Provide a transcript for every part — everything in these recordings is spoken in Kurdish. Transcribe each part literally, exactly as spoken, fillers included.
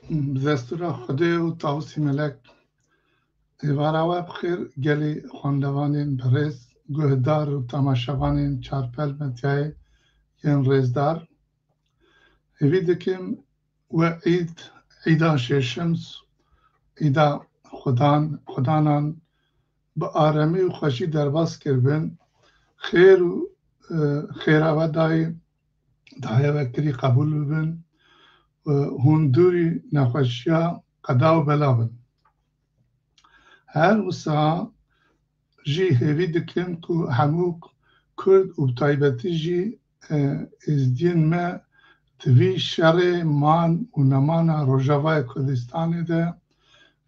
Bi destûra Xwedê û Tawusî Melek. Êvara we bi xêr gelî xwendevanên birêz, guhdar û temaşevanên Çarpel Medyayê yên rêzdar. Hêvî dikim we îd, îda şêşims, îda xudan, xudanan bi aremî û xweşî derbas kiribin. Xêr û, e, xêra we dayî, daye we kirî qebûl bibin û hûn dûrî nexweşiya qeda û bela bin. Her wisa jî hêvî dikim ku hemû Kurd û bi taybetî jî, e, êzdiyên me di vî şerê man û nemana Rojavayê Kurdistanê de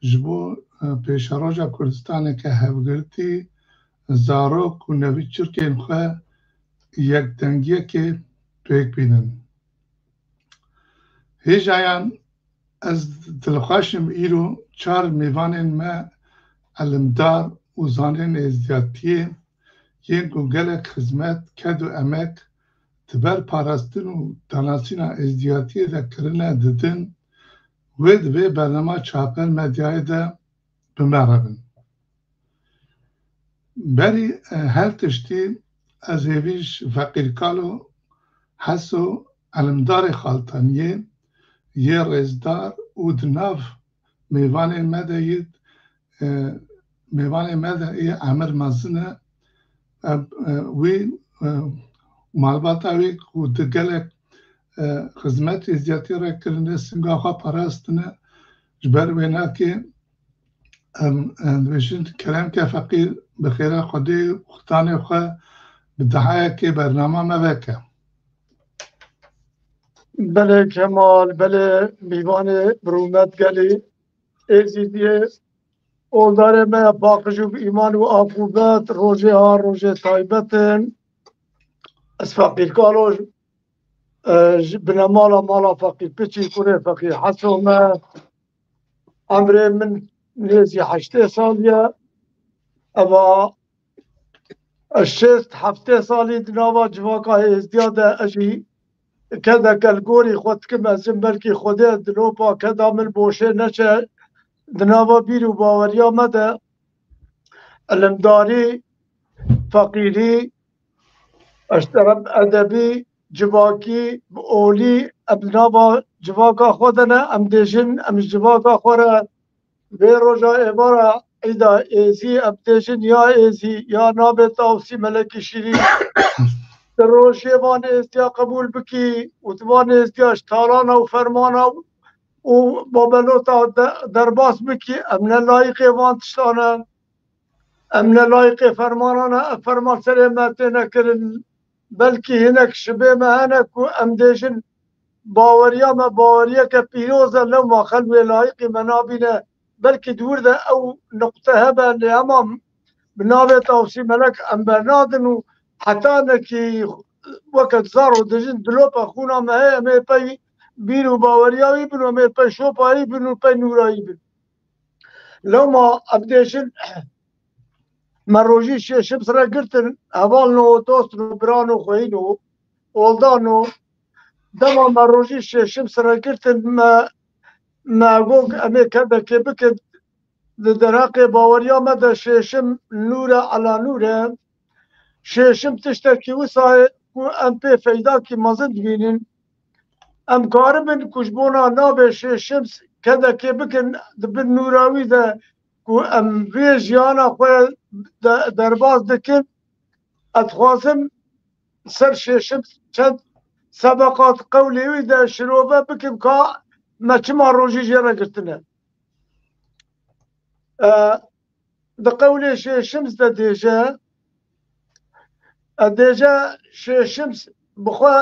ji bo, e, pêşeroja Kurdistaneke hevgirtî, zarok û nevîçirkên xwe yekdengiyekê pêk bînin. Hêjayan, ez dilxweş im îro çar mêvanên me elimdar û zanên êzdiyatiyê yên ku gelek xizmet, ked û emek di ber parastin û danasîna êzdiyatiyê de kirine didin, wê di vê bernama Çarpel Medyayê de bi me re bin. Berî, e, her tiştî ez hêvî ji Feqîr Kalo, Heso, elimdarê Xaltaniyê, yê rêzdar û di nav mêvanên me de yê, e, mêvanên me de yê emir mezin e. E, e, wî, e, malbata wî ku di gelek, e, xizmetê ziyatî re kirine, singa xwe parastine, ji ber wê nakê em, em dibêjin, kerem ke feqîr bi xêra Xwedê û xudanê xwe bi dehayekê bernama me veke. Belê Kemal, belê mîvanê bi rûmet gelî Êzîdiyê, oldarê me paqij û bi îman û aqûbet, rojê ha rojê taybet in. Ez Feqîr Kalo, e, ji binemala mala Feqîr Piçî, kurê Feqîr Heso me. Emrê min nêzî heştê sal ye. Eva ez şêst heftê salî di nava civaka êzdiya de ez jî kedeke li gorî xwe dikim, ez jim belkî Xwedê dilopa keda min boşê neçe di nava bîr û baweriya me de. Ilimdarî, feqîrî, ji teref edebî, civakî, bi olî, em di nava civaka xwe de ne, em dêjin, em ji civaka xwe re vê roja êvara îda êzî, em dêjin ya êzî, ya nabê Tawsî Melekî Şîrîn. Di rojê van êzdiya qebûl bikî û di van êzdiya ji talana û fermana û babelota de-, derbas bikî, em ne layîqê van tiştan e. Em ne layîqê fermanan e, ev ferman serê me têne kirin. Belkî hinek şibê me hene ku em dêjin baweriya me baweriyeke pîroz e, lewma xelk wê layîqî me nabîne. Belkî di wir de ew nuqte hebe, lê hema bi navê Tawsî Melek em bernadin û heta nekî weke zaro dijin dilopa xûna me heye, em ê pey bîr û baweriya wî bin û em ê pey şopa wî bin û pey nûra wî bin. Lewma em dêjin me rojî şêşim sire girtin, hevalno, dostno, birano, xweyîno, oldano, dema me rojî şêşim sire girtin, me, me got, em ê kedekê bikin, di derheqê baweriya me de şêşim nûr e ela nûr e. Şêşim tiştekî wisa ye ku em pê feydakî mezin dibînin. Em karibin ku ji bona navê şêşim kedekê bikin di bin nûra wî de ku em vê jiyana xwe de derbas dikin. Ez dixwazim ser şêşim çend sebeqat qewlê wî de şirove bikim ka me çima rojî jê re girtine. E, di qewlê şêşims de dêje, e, dêje şêşims bi xwe,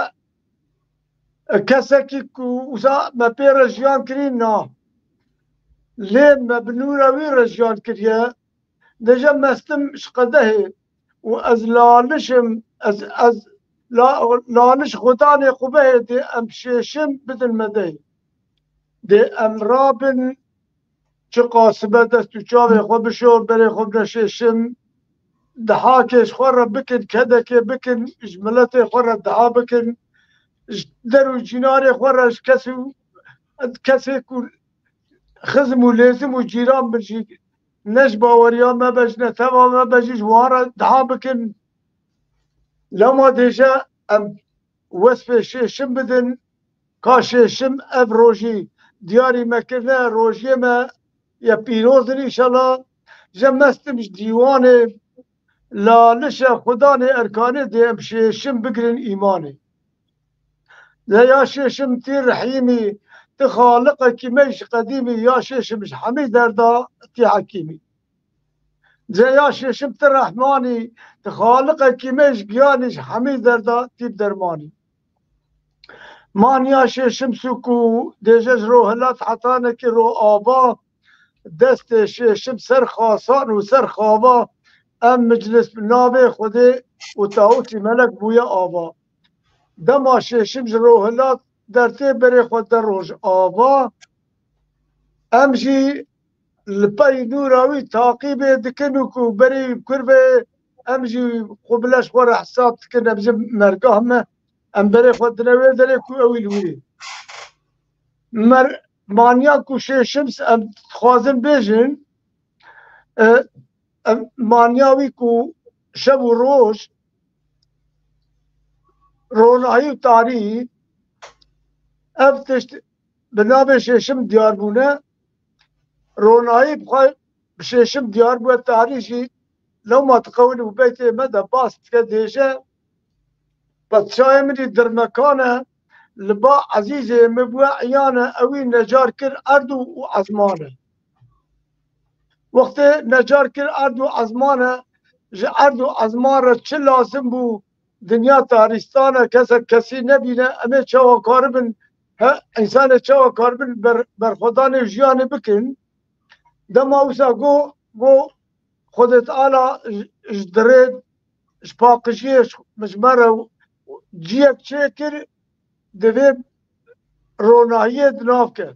e, kesekî ku wisa me pê re jiyan kirî na. Lê me bi nûra wî re jiyan kiriye. Dêje mestim ji qedehê û ez laliş im, ez, ez la-, laliş xudanê xwe behê dê em şêşim bidin me dey. Dê em rabin çiqa sibe dest û çavê xwe bişor, berê xwe bine şêşim, dehakê ji xwe re bikin, kedekê bikin, ji miletê xwe re deha bikin, ji der û cînarê xwe re ji kes û kesê ku xizm û lêzim û cîran bin jî, ne ji baweriya me be, ji netewa me be jî, ji wan re dua bikin. Lema dêje em wesfê şêşim bidin, ka şêşim ev rojî diyarî me kirine, rojiyê me ye pîroz in înşallah. Je mestim ji dîwanê lalişe xudanê erkanê dê em şêşim bigirin îmanê. De ya şêşim tî rehîmî, ti xaliqekî me ji qedîmî, ya şêşim ji hemî derda tî hekîmî. De ya şêşim ti rehmanî, ti xaliqekî me ji giyanî, ji hemî derda tî bi dermanî. Maniya şêşim sukû dêje ji ro hilat heta nekî ro ava, destê şêşim ser xasan û ser xava, em miclis bi navê Xwedê û Tawusî Melek bûye ava. Dema şêşim ji ro hilat dertê berê xwe de roj ava. Em jî li pey nûra wî taqîbê dikin û ku berî kurvê em jî xwe bi leş xwe re hesab dikin, em jî mergah me, em berê xwe dine wê derê ku ew î li wî. Mer-, maniya ku şêşim s-, em dixwazin bêjin, e, em, maniya wî ku şev û roj, ronahî û tarî, ev tişt bi navê şêşim diyar bûne. Ronahî bi xwe bi şêşim diyar bûye, tarî jî lewma di qewil û beytê me de bas dike, dêje, Padşahê min î dirmekan e, li ba ezîzê min bûye iyan e, ewî necar kir erd û, û ezman e. Wextê necar kir erd û ezman e, ji erd û ezman re çi lazim bû, dinya tarîstan e, kesek kesî nebîne, em ê çawa karibin, he, însanê çawa karibin ber-, berxwedanê jiyanê bikin. Dema wisa got, got, Xwedê Teala ji, ji dirê, ji paqijiyê ji, ji me re ciyek çêkir, divê ronahiyê di nav ke.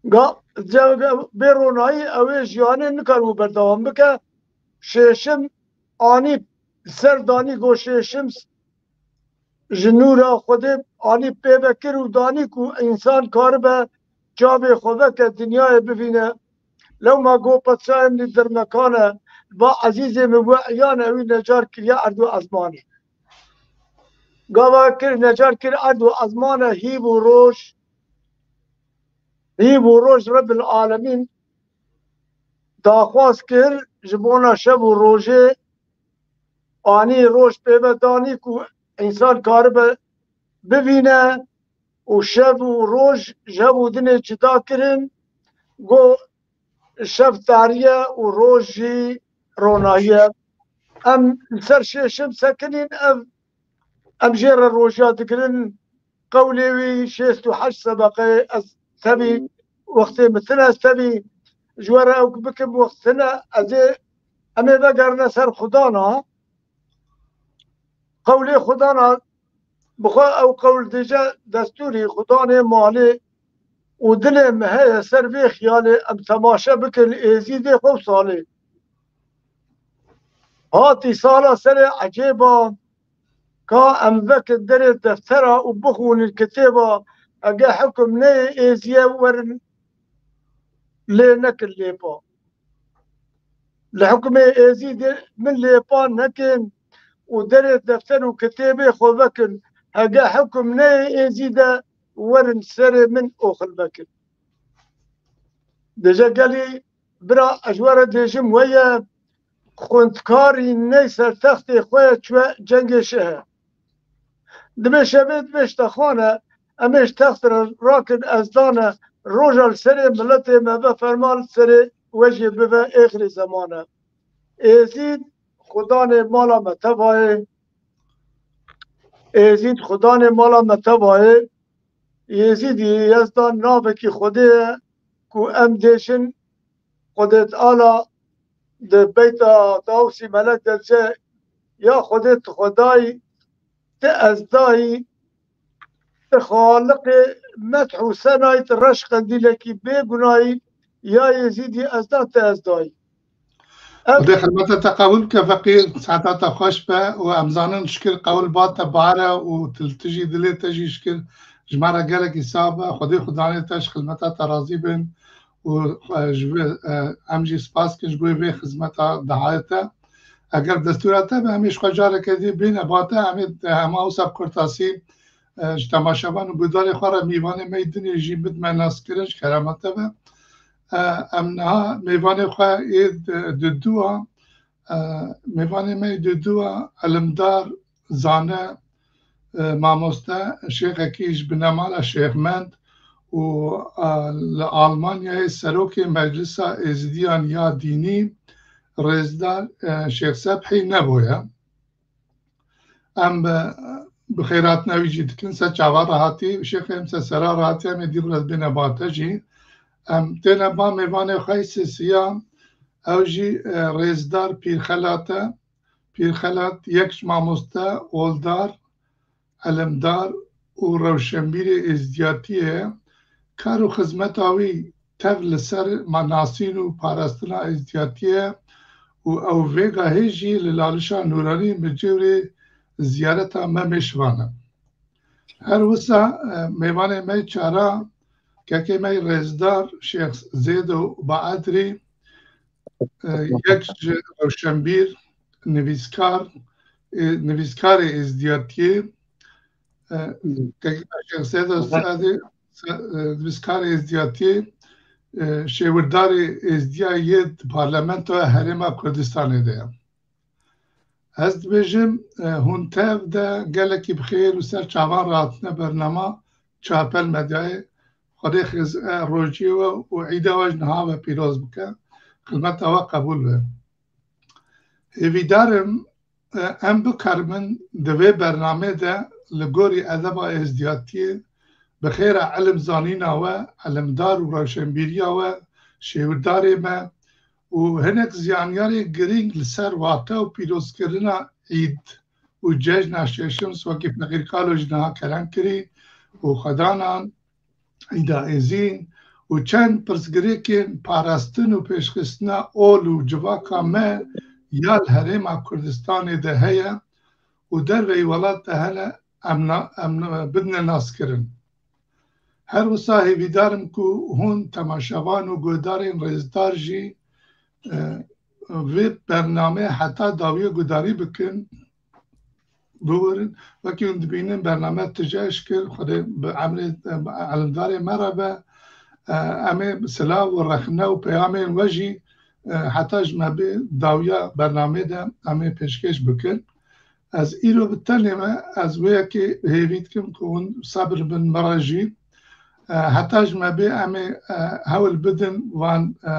Ga, ce-, bê ronahî ew ê jiyanê nikaribû berdewam bike. Şêşim anî ser danî, got, şêşim ji nûra Xwedê anî pê ve kir û danî ku însan karibe çavê xwe veke dinyayê bivîne. Lewma got, Padşahê min î dirmekan e, ba ezîzê min bû iyan e, wî necar kiriye erd û ezmanê. Gava kir, necar kir erd û ezman e, hîv û roj, hîv û roj Rebbil Alemîn daxwaz kir ji bona şev û rojê, anî roj pê ve danî ku însan karibe bivîne û şev û roj ji hev û dinê cida kirin. Got, şev tarî ye û roj jî ronahî ye. Em li ser şêşim sekinîn, ev, em jê re rojiya digirin. Qewlê wî şêst û heşt sebeqe, ez tevî wextê min tine, ez tevî ji we re ew bikim, wext tine, ez ê, em ê vegerine ser Xwedana. Qewlê Xwedana, bi xwe ew qewl dije, destûrî Xwedanê malê û dilê min heye ser vê xiyalê, em temaşe bikin Êzîdê xwe û salê. Hatî sala serê ecêba, ka em vekin derê deftera û bixwînin kitêba, hege hukm neyê êziye werin lê nekin lêpa. Li hukmê êzîdê min lêpa nekin û derê defter û kitêbê xwe vekin. Hege hukm neyê êzîde werin serê min oxil vekin. Dêje gelî bira, ez ji we re dêjim weye, xwendkarî ney ser textê xwe ye, çûye cengê şehe. Dibê şevê dibê ji te xane, em ê ji text re rakin ezdane, roja li serê miletê me ve ferman li serê we jê bive êxirê zemane. Êzîd xudanê mala me tevayê. Êzîd xudanê mala me tevayê. Êzîdî Yezdan navekî Xwedê ye ku em dêşin Xwedê Teala di beyta Tawusî Melek de dice, ya Xwedê tu xwe dayî, tu ez dayî, tu xaliqê meth û senayî, tu reş qendîlekî bê gunayî, ya Êzîdî ez da, tu ez dayî. Ev Xwedê xizmeta te qebûl bike, feqîr, saeta te xweş be û em zanin şikir qewil ba te bare û til-, tijî dilê te jî şikir Ji me re gelekî sax be, Xwedê Xudanê te ji xizmeta te razî bin û, e, ji vê, e, em jî spas kin ji bo vê xizmeta dehayê te. Eger destûra te be, em ê ji xwe careke dî bêne ba te, em ê hema wisa bi kurtasî, e, ji temaşevan û guhdarê xwe re mîvanê me yê dinê jî bidime naskirin ji kerema te ve. E, em niha mêvanê xwe ê di, di dûa, e, mêvanê me yê di dûa elimdar, zane, e, mamoste Şêxekî ji binemala Şêxmend û, e, li Almanyayê serokê Meclisa Êzidiyan ya Dînî, rêzdar, e, Şêx Sebhî Neboye. Em bi, bi xêrhatina wî jî dikin, ser çava re hatî, Şêxê em ser sera re hatî, em ê dî re bêne ba te jî. Em têne ba mêvanê xwe yê sisiya, ew jî, e, rêzdar Pîrxelat e. Pîrxelat yek ji mamoste, oldar, elimdar û rewşenbîrê êzdiyatiyê ye. Kar û xizmeta wî tev li ser ma-, nasîn û parastina êzdiyatiyê ye û ew vê gahê jî li Lalişa Nûranî bi cêwrê ziyareta Memê Şivan e. Her wisa, e, mêvanê me yê çara, kekê me yê rêzdar Şêx Zêdo Baedrî, e, yek ji rewşenbîr, nivîskar, e, nivîskarê êzdiyatiyê, e, kekê me Şêx Zêdo Saedê, se-, e, nivîskarê êzdiyatiyê, e, şêwirdarê êzdiya yê di Parlamentoya Herêma Kurdistanê de ye. Ez dibêjim, e, hûn tev de gelekî bi xêr û ser çavan re hatine bernama Çarpel Medyayê. Xwedê xiz-, e, rojiyê we û îda we ji niha ve pîroz bike. Xizmeta we qebûl be. Hêvîdar im, e, em bikarimin di vê bernamê de li gorî edeba êzdiyatiyê bi xêra ilim zanîna we, ilimdar û rewşenbîriya we, şêwirdarê me û hinek zanyarê girîng li ser wate û pîrozkirina Îd û cejna Şêşims wekî Feqîr Kalo jî niha kerem kirî û xwedanan, Îda Êzî û çend pirsgirêkên parastin û pêşxistina ol û civaka me ya li Herêma Kurdistanê de heye û derveyî welat de hene, em na-, em na-, bidine naskirin. Her wisa hêvîdar im ku hûn temaşevan û guhdarên rêzdar jî, e, vê bernameyê heta dawiyê guhdarî bikin, biwerin. Wekî hûn dibînin bername tije eşkir, Xwedê bi emrê, e, elimdarê me re be. E, em ê silav û rexne û peyamên we jî, e, heta ji me bê dawiya bernamê de em ê pêşkêş bikin. Ez îro bi tenê me, ez wê yekê hêvî dikim ku hûn sebir bin me re jî. E, heta ji me bê em ê, e, hewl bidin van, e,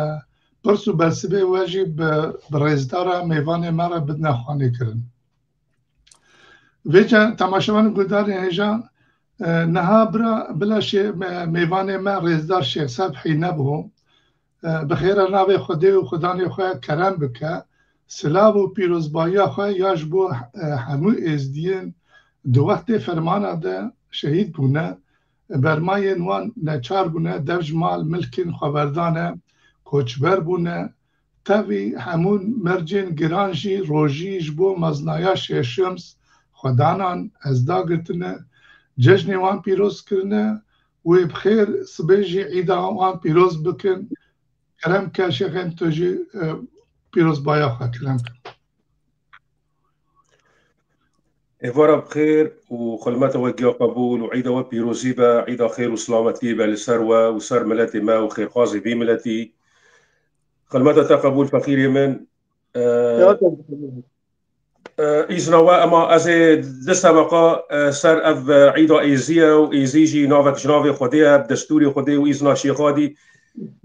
pirs û bersivê we jî bi, bi rêzdara mêvanê me re bidine xwanîkirin. Vêca temaşevan û guhdarên hêja, e, niha bira, bila şê-, me-, mêvanê me rêzdar Şêx Sebhî Nebû, e, bi xêra navê Xwedê û xudanê xwe kerem bike, silav û pîrozbahiya xwe ya ji bo, e, hemû êzdiyên di wextê fermana de şehîd bûne, bermayên wan neçar bûne, dev ji mal milkên xwe berdane, koçber bûne, tevî hemû mercên giran jî rojî ji bo mezinaya Şêşims xwedanan ez dagirtine, cejnê wan pîroz kirine, wê bi xêr sibê jî îda wan pîroz bikin. Kerem ke Şêxê em tu jî, e, pîrozbaya xwe kerem ke. Êvara bi xêr û xulmeta we giya qebûl û îda we pîrozî be, îda xêr û silametiyê be li ser we û ser miletê me û xêrxwazê vî miletî. Xulmeta te qebûl feqîrê min. E, Ya te E, îzna we, ema ez ê du sebeqa, e, ser ev, e, îda Êzî ye û Êzî jî navek ji navê Xwedê ye, bi destûrê Xwedê û îzna Şêxadî.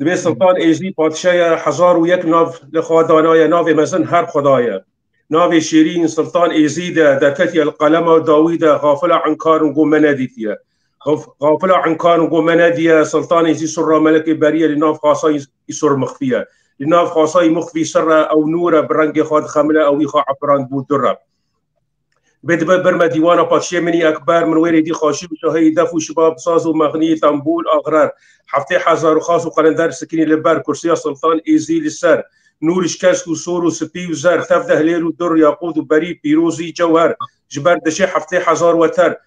Dibê Siltan Êzî padşe ye, hezar û yek nav li xwe danaye, navê mezin her Xweda ye. Navê şêrîn Siltan Êzî de derketiye li qelema dawî de, xafila inkar û go me nedîtiye. Xaf-, xafila inkar û go me nediye, Siltan Êzî surra melekê beriye, li nav xasayî îsur mixfî ye. Li nav xasayî mixfî sir e, ew nûr e, bi rengê xwe dixemile, ew wî xwe efirand bû dur e. Bê dibe bir me dîwana padşê min î ekber, min wêrê dî xaşî û şahî, def û şibab, saz û mexnî, tembûl, axrer, heftê hezar û xas û qelender sikînî li ber kursiya Siltan Êzî li ser, nûr ji kesk û sor û spî û zer, tev de hilêl û dur, yaqût û berî, pîrozî, cewher, ji ber dişê heftê hezar weter,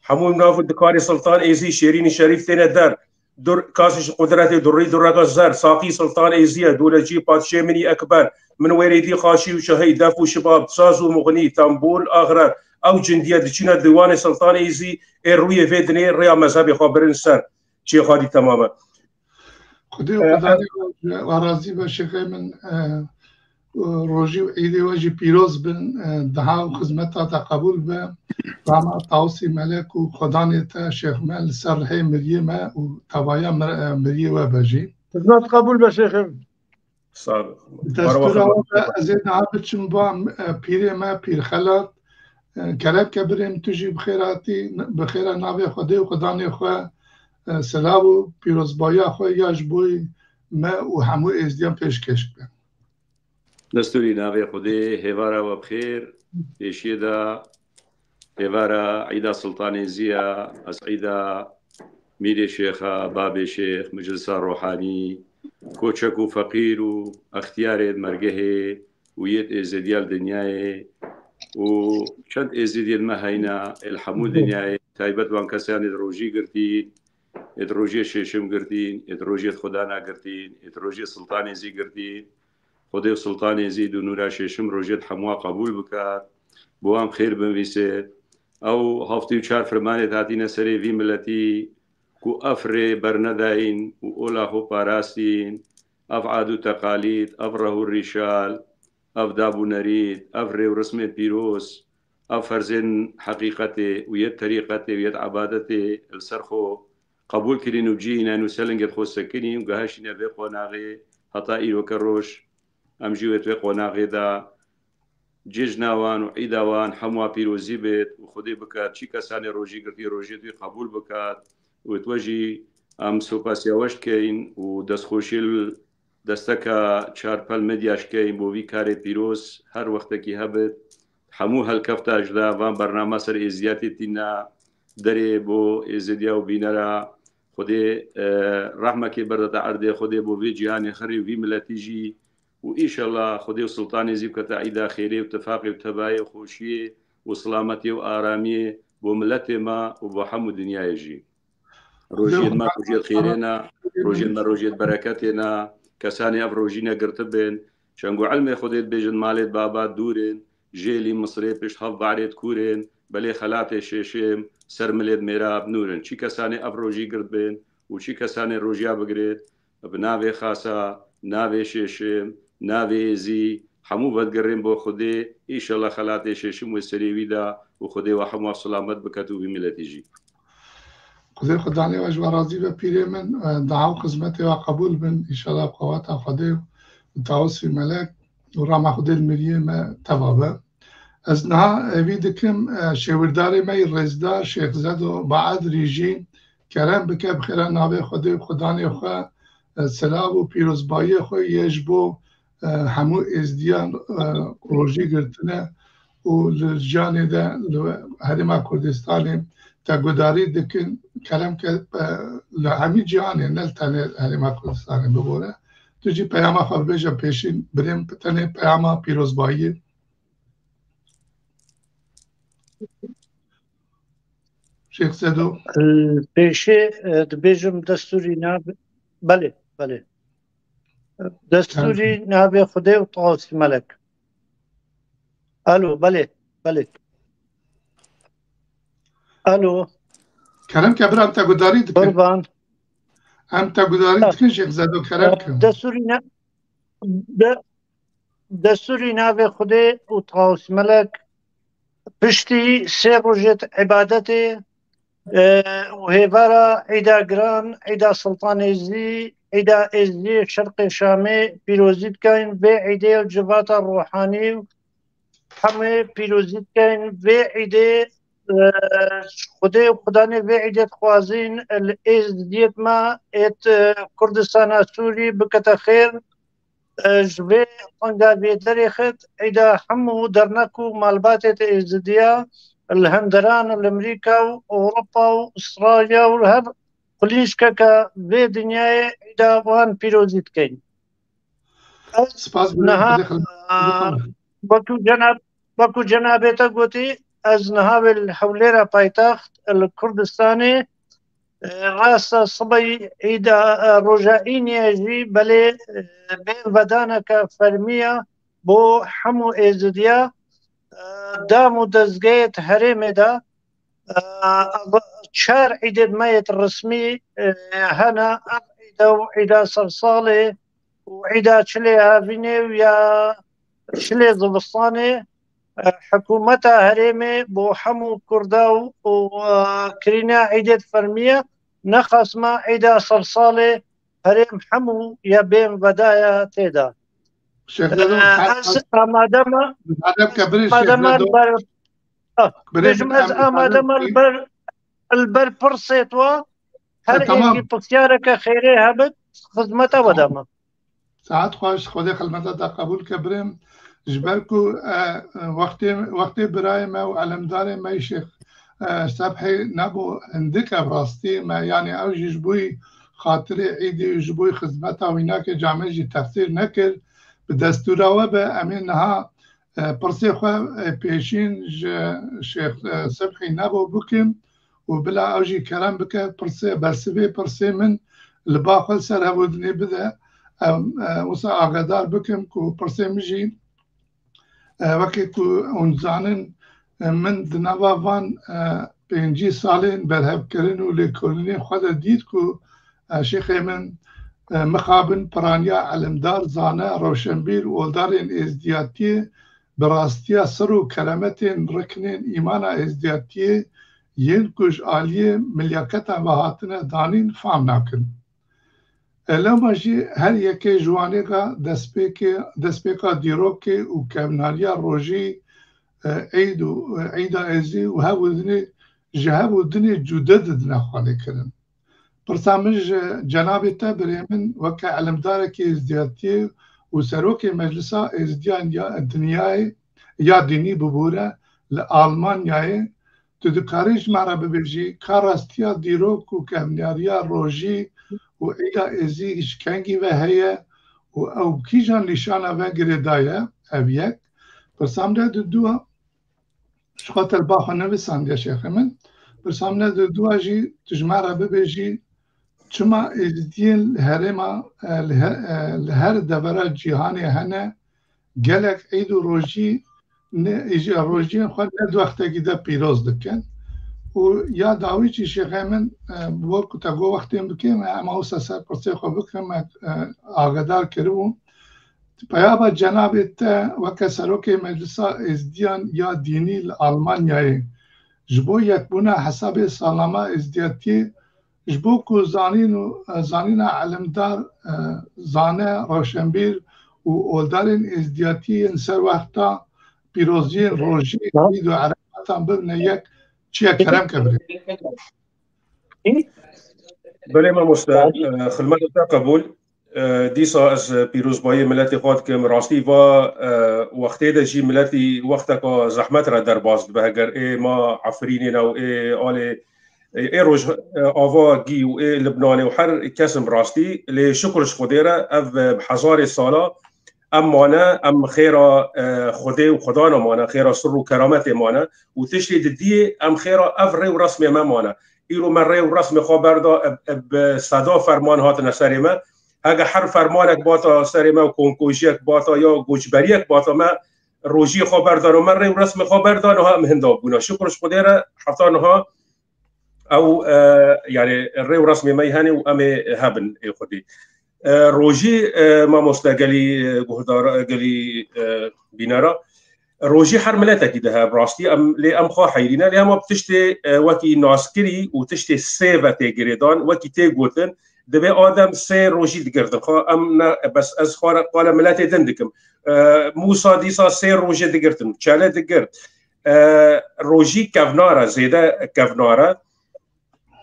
Hemû nav û dikarê Siltan Êzî, Şêrînî Şerîf têne der. Dur, kasî ji qudretê durrî durreka zer, saqî Siltan Êzî ye, dûlecî padşê min î ekber. Min wêrê dî xaşî û şahî, def û şibab, saz û muxnî, tembûl, axrer. Ew cindiye diçîne dîwanê Siltan Êzî, ê rûyê vê dinê rêya mezhebê xwe birin ser. Çê xalî temam e. Xwedê û Xudanê we razî be şêxê min, e, rojî û îdê we jî pîroz bin, e, daha û xizmeta te qebûl be. Rama Tawsî Melek û Xudanê te şêx me li ser rihê miriyê me û tevaya mir-, e, miriyê we be jî. Xizmet qebûl be şêxê min. Sağ ol. Destûra we be, ez ê niha biçim ba, e, pîrê me, Pîr Xelat. E, kerem ke birêm tu jî bi xêr hatî, bi xêra navê Xwedê û Xudanê xwe, e, silav û pîrozbahiya xwe ya ji bo me û hemû êzdiyan pêşkêş bikin. Destûrî navê Xwedê, hêvara we bi xêr, pêşiyê de hêvara Îda Sultanê Ziya, ez Îda Mîrê Şêxa, Babê Şêx, Miclisa Rohanî, koçek û feqîr û extiyarê mergehê û yêt êzêdiya li dinyayê û çend êzêdiyên me heyna ê li hemû dinyayê, taybet wan kesanê di rojî girtîn, ê di rojiyê şêşim girtîn, ê di rojiyê Xwedana girtîn, ê di rojiyê Sultanê Zî girtîn. Xwedê û Sultanê Zîd û Nûra Şêşim rojêt hemûa qebûl bikat, bo em xêr binvîsêt. Ew heftê û çar firmanêt hatîne serê vî miletî ku ev rê bernedayîn û ola xwe parastîn, ev ad û teqalîd, ev reh û rîşal, ev dab û nerîd, ev rê û rismên pîroz, ev ferzên heqîqetê û yê terîqetê û yê ebadetê li ser xwe qebûl kirîn û cihîne nû selingê xwe sekinî û geheşîne vê qonaxê heta îroke roj. Em jî wê di vê qonaxê de cejna wan û îda wan hemûa pîrozî bêt û Xwedê bikat çî kesanê rojî girtî rojê wî qebûl bikat û wê jî em sopasiya we ji dikeyn û destxweşî li desteka Çarpel Medya ji dikeyn bo vî karê pîroz. Her wextekî hebit, hemû helkefta ji de van bernama ser êziyatê tîna derê bo êzêdiya û bînera. Xwedê, e, rehmekê berdete erdê, Xwedê bo vê cîhanê xirê û vî miletî jî û înşellah Xwedê û Sultanê Zî bikete îda xêrê û tifaqê û tebayê û xweşiyê û silametiyê û aramiyê bo miletê me û bo hemû dinyayê jî. Rojiyên me rojiyê xêrê ne, rojiyên me rojiyê bereketê ne. Kesanê ev rojî negirtibên, çeng û ilmê Xwedê dibêjin malê baba dûr in, jêlî Misirê pişt hevbarê dikûrên, belê xelatê şêşêm ser milê mêra bi nûr in. Çi kesanê ev rojî girtbên û çi kesanê rojiya bigirêt, bi navê xasa, navê şêşêm, navê êzî, hemû vedigirên bo Xwedê, înşellah xelatê şêşim wê serê wî de û Xwedê we hemû selamet biket û vî miletî jî. Xwedê Xudanê we ji we razî be pîrê min, e, daha û xizmetê we qebûl bin, înşellah bi qeweta Xwedê û Tawusî Melek û rama Xwedê li miriyê me teva be. Ez niha hêvî dikim, e, şêwirdarê me yî rêzdar Şêx Zedo Baedrî jî kerem bike bi xêra navê Xwedê û Xudanê xwe, e, silav û pîrozbayiyê xwe yê ji bo, e, hemû êzdiyan, e, rojî girtine û li canê de li Herêma Kurdistanê te gudarî dikin, kerem ke, e, li hemî cîhanê, ne li tenê Herêma Kurdistanê bibore. Tu jî peyama xwe bibêje pêşîn, birêm tenê peyama pîrozbayiyê. Şêx Zedo. Pêşê, e, dibêjim destûrî nabe. Belê, belê. Destûrî navê Xwedê û Tawusî Melek. Alo, belê, belê. Alo. Kerem ke bira, em te gudarî dikin. Qurban. Em te gudarî dikin Şêx Zedo, kerem ke. Destûrî ne, de, destûrî navê Xwedê û Tawusî Melek. Piştî sê rojêt îbadetê, e, û hêvara îda giran, îda Sultanê Zî, îda Êzdiyê Şerqê Şamê pîrozî dikeyn. Vê îdê û civata ruhanî û hemê pîrozî dikeyn. Vê îdê, e, Xwedê û Xudanê vê îdê dixwazîn, e, li Êzdiyêt me êt, e, Kurdistana Sûrî bikete xêr. E, ji vê anga vê derê xit, îda hemû dernek û malbatê te Êzidiya li Hindiran, li Amerîka û Ewropa û Ustralya û li her qulînçkeke vê dinyayê îda wan pîrozî dikeyn. Ez niha, wekî cenab-, wekî cenabê te gotî, Ez niha vê li Hewlêra paytext li Kurdistanê, e, rasta sibey îda, e, roja îniyê jî belê, e, bê vedaneke fermiya bo hemû êzidiya, e, dam û dezgehê di herêmê de, e, çar îdê me yê resmî, e, hene, ev îda û îda sersalê û îda çilê havînê û ya çilê zivistanê, e, hikûmeta herêmê bo hemû Kurda û, û, e, kirîna îdê fermiye, nexasma îda sersalê herêm hemû ya bên vedaya tê de. Şêx Dedo, E, ez amade me, amade me li ber, ah, bêjim ez amade me li ber, li ber pirsê to, her êkî pirsyareke xêrê hebit, xizmeta we de me. Saet xweş, Xwedê xilmeta te qebûl ke birêm. Ji ber ku, e, wextê, wextê birayê me û elemdarê me Şêx, e, Sebhê nebû hindik ev rastî me, yanî ew jî ji bo xatirê îdê û ji bo xizmeta wî nake camê jî texsîr nekir. Bi destûra we be, em ê niha, e, pirsê xwe, e, pêşîn ji Şêx, e, Sebhî nebû bikim. û bila ew jî kerem bike, pirsê, bersivê pirsê min li ba xwe li ser hevûdinê bide. Em, e, wisa agedar bikim ku pirsê min jî, e, wekî ku hûn dizanin, e, min di nava van, e, pêncî salên berhevkirin û lêkolînên xwe de dît ku, e, şêxê min, e, mixabin piraniya elimdar, zane, rewşenbîr û oldarên êzdiyatiyê bi rastiya sir û kerametên riknên îmana êzdiyatiyê yên ku ji aliyê milyaketa ve hatine danîn fam nakin. E, lewma jî her yekê ji wanê re destpêkê, destpêka dîrokê û kevnariya rojî, e, eyd û, e, eyda êzî û hev û dinê, ji hev û dinê cude didine xwelêkirin. Pirsa min ji cenabê te birê min weke elimdarekî êzdiyatiyê û serokê Meclisa Êzdiyan ya Dinyayê ya Dînî bibûre li Almanyayê, tu dikarî ji me re bibêjî ka rastiya dîrok û kevnariya rojî û îda êzî ji kengî ve heye û ew kîjan nîşana ve girêdaye? Ev yek. Pirsa min de du a, ji xwe te li ba xwe nevisandiye şêxê min. Pirsa min e di dua jî tu ji me re bibêjî, çima êzdiyên li herêma, e, li he-, e, li her devera cîhanê hene, gelek îd û rojî ne, îj-, rojiyên xwe ne di wextekî de pîroz dikin. Û ya dawî jî şêxê min, e, bi bo ku te got wextên bikêm, em wisa ser pirsê xwe bikin, me, e, agedar kiribû. Peyama cenabê te weke serokê Meclisa Êzdiyan ya Dînî li Almanyayê ji bo yekbûna hesabê salama êzdiyatiyê, ji bo ku zanîn û, e, zanîna elimdar, e, zane, rewşenbîr û oldarên êzdiyatiyê yên ser wexta pîroziyên rojî, îd û erefadan bibine yek, çiye kerem ke birê. Belê mamoste, e, xilmeta te qebûl. E, dîsa ez pîrozbayiyê miletê xwe dikim. Rastî va, e, wextê de jî miletî wexteka zehmet re derbas dibe. Heger ê ma Efrînê ne û ê alê, ê, ê roj, e, ava gî û ê Libnanê û her kesim rastî. Lê şukir ji Xwedê re ev, e, bi hezarê sala em mane, em xêra, e, Xwedê û Xwedana mane, xêra sir û kerametê mane û tiştê didiyê em xêra ev rê û resmê me mane. Îro me rê û resmê xwe berda, e, e, bi seda ferman hatine serê me. Hege her fermanek bata serê me û komkujiyek bata ya goçberiyek bata me rojiyê xwe berdan û me rê û resmê xwe berdan û em hinda bûne. Şukir ji Xwedê re heta niha ew, e, yani rê û resmê me hene û em ê hebin ê Xwedê. E, rojî, e, mamoste gelî, e, guhdar, e, gelî, e, bînera. Rojî her miletekî de heye, bi rastî em, lê em xwe heyrîne, lê hema bi tiştê, e, wekî naskirî û tiştê sêve tê girêdan, wekî tê gotin, dibê Adem sê rojî digirtin. Xwe em ne, bes ez xwe re qale miletê din dikim. E, Mûsa dîsa sê rojê digirtin, çele digirt. E, rojî kevnar e, zêde kevnar e.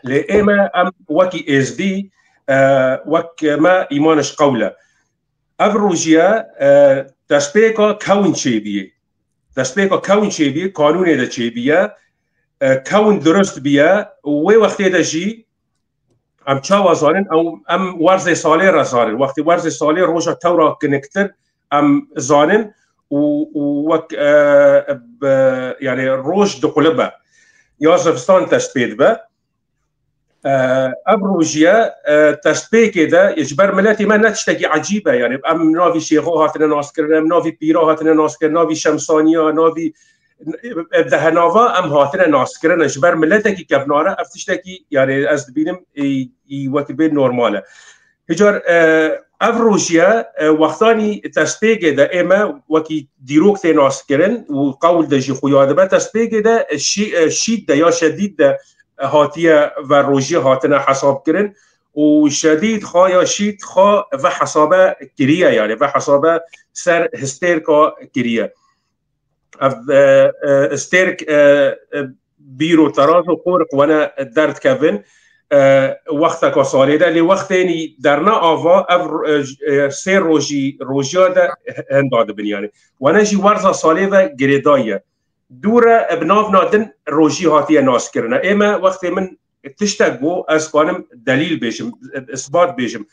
Lê ê me em wekî êzdî, e, wek me îman ji qewl e. Ev rojiye, e, destpêka kewn çêbiyê. Destpêka kewn çêbiyê, kanûnê de çêbiye, e, kewn dirust biye û wê wextê de jî em çawa zanin? Ew, em werzê salê re zanin. Wextê werzê salê roja tewra kiniktir em zanin û, û wek, e, bi, yani roj diqulibe. Ya zivistan dest pê dibe. E, ev rojiye, e, destpêkê de, ji ber miletê me ne tiştekî ecîb e. Yani em navî şêxo hatine naskirin, em navî pîra hatine naskirin, navî şemsaniya, navî, e, dehenava em hatine naskirin. Ji ber miletekî kevnar e, ev tiştekî, yani ez dibînim, ê, ê wekî bê normal e. Hicar, e, ev rojiye, e, wextanî destpêkê de ê me wekî dîrok tê naskirin û qewl de jî xuya dibe, destpêkê de, e, şî-, e, şîd de ya şedîd de, e, hatiye ve rojiyê hatine hesab kirin û şedîd xwe ya şîd xwe ve hesabe kiriye, yani ve hesabe ser histêrka kiriye. Ev, e, e, stêrk, e, e, bîr û teraz û qorik wene derdikevin, e, wexteka salê de, lê wextênî derne ava, ev, e, j-, e, sê rojî, rojiya de henda dibin, yani. Wene jî werza salê ve girêdayî ye. Dû re bi navna din rojî hatiye naskirine. Ê me wextê min tiştek got, ez kanim delîl bêjim, isbat bêjim.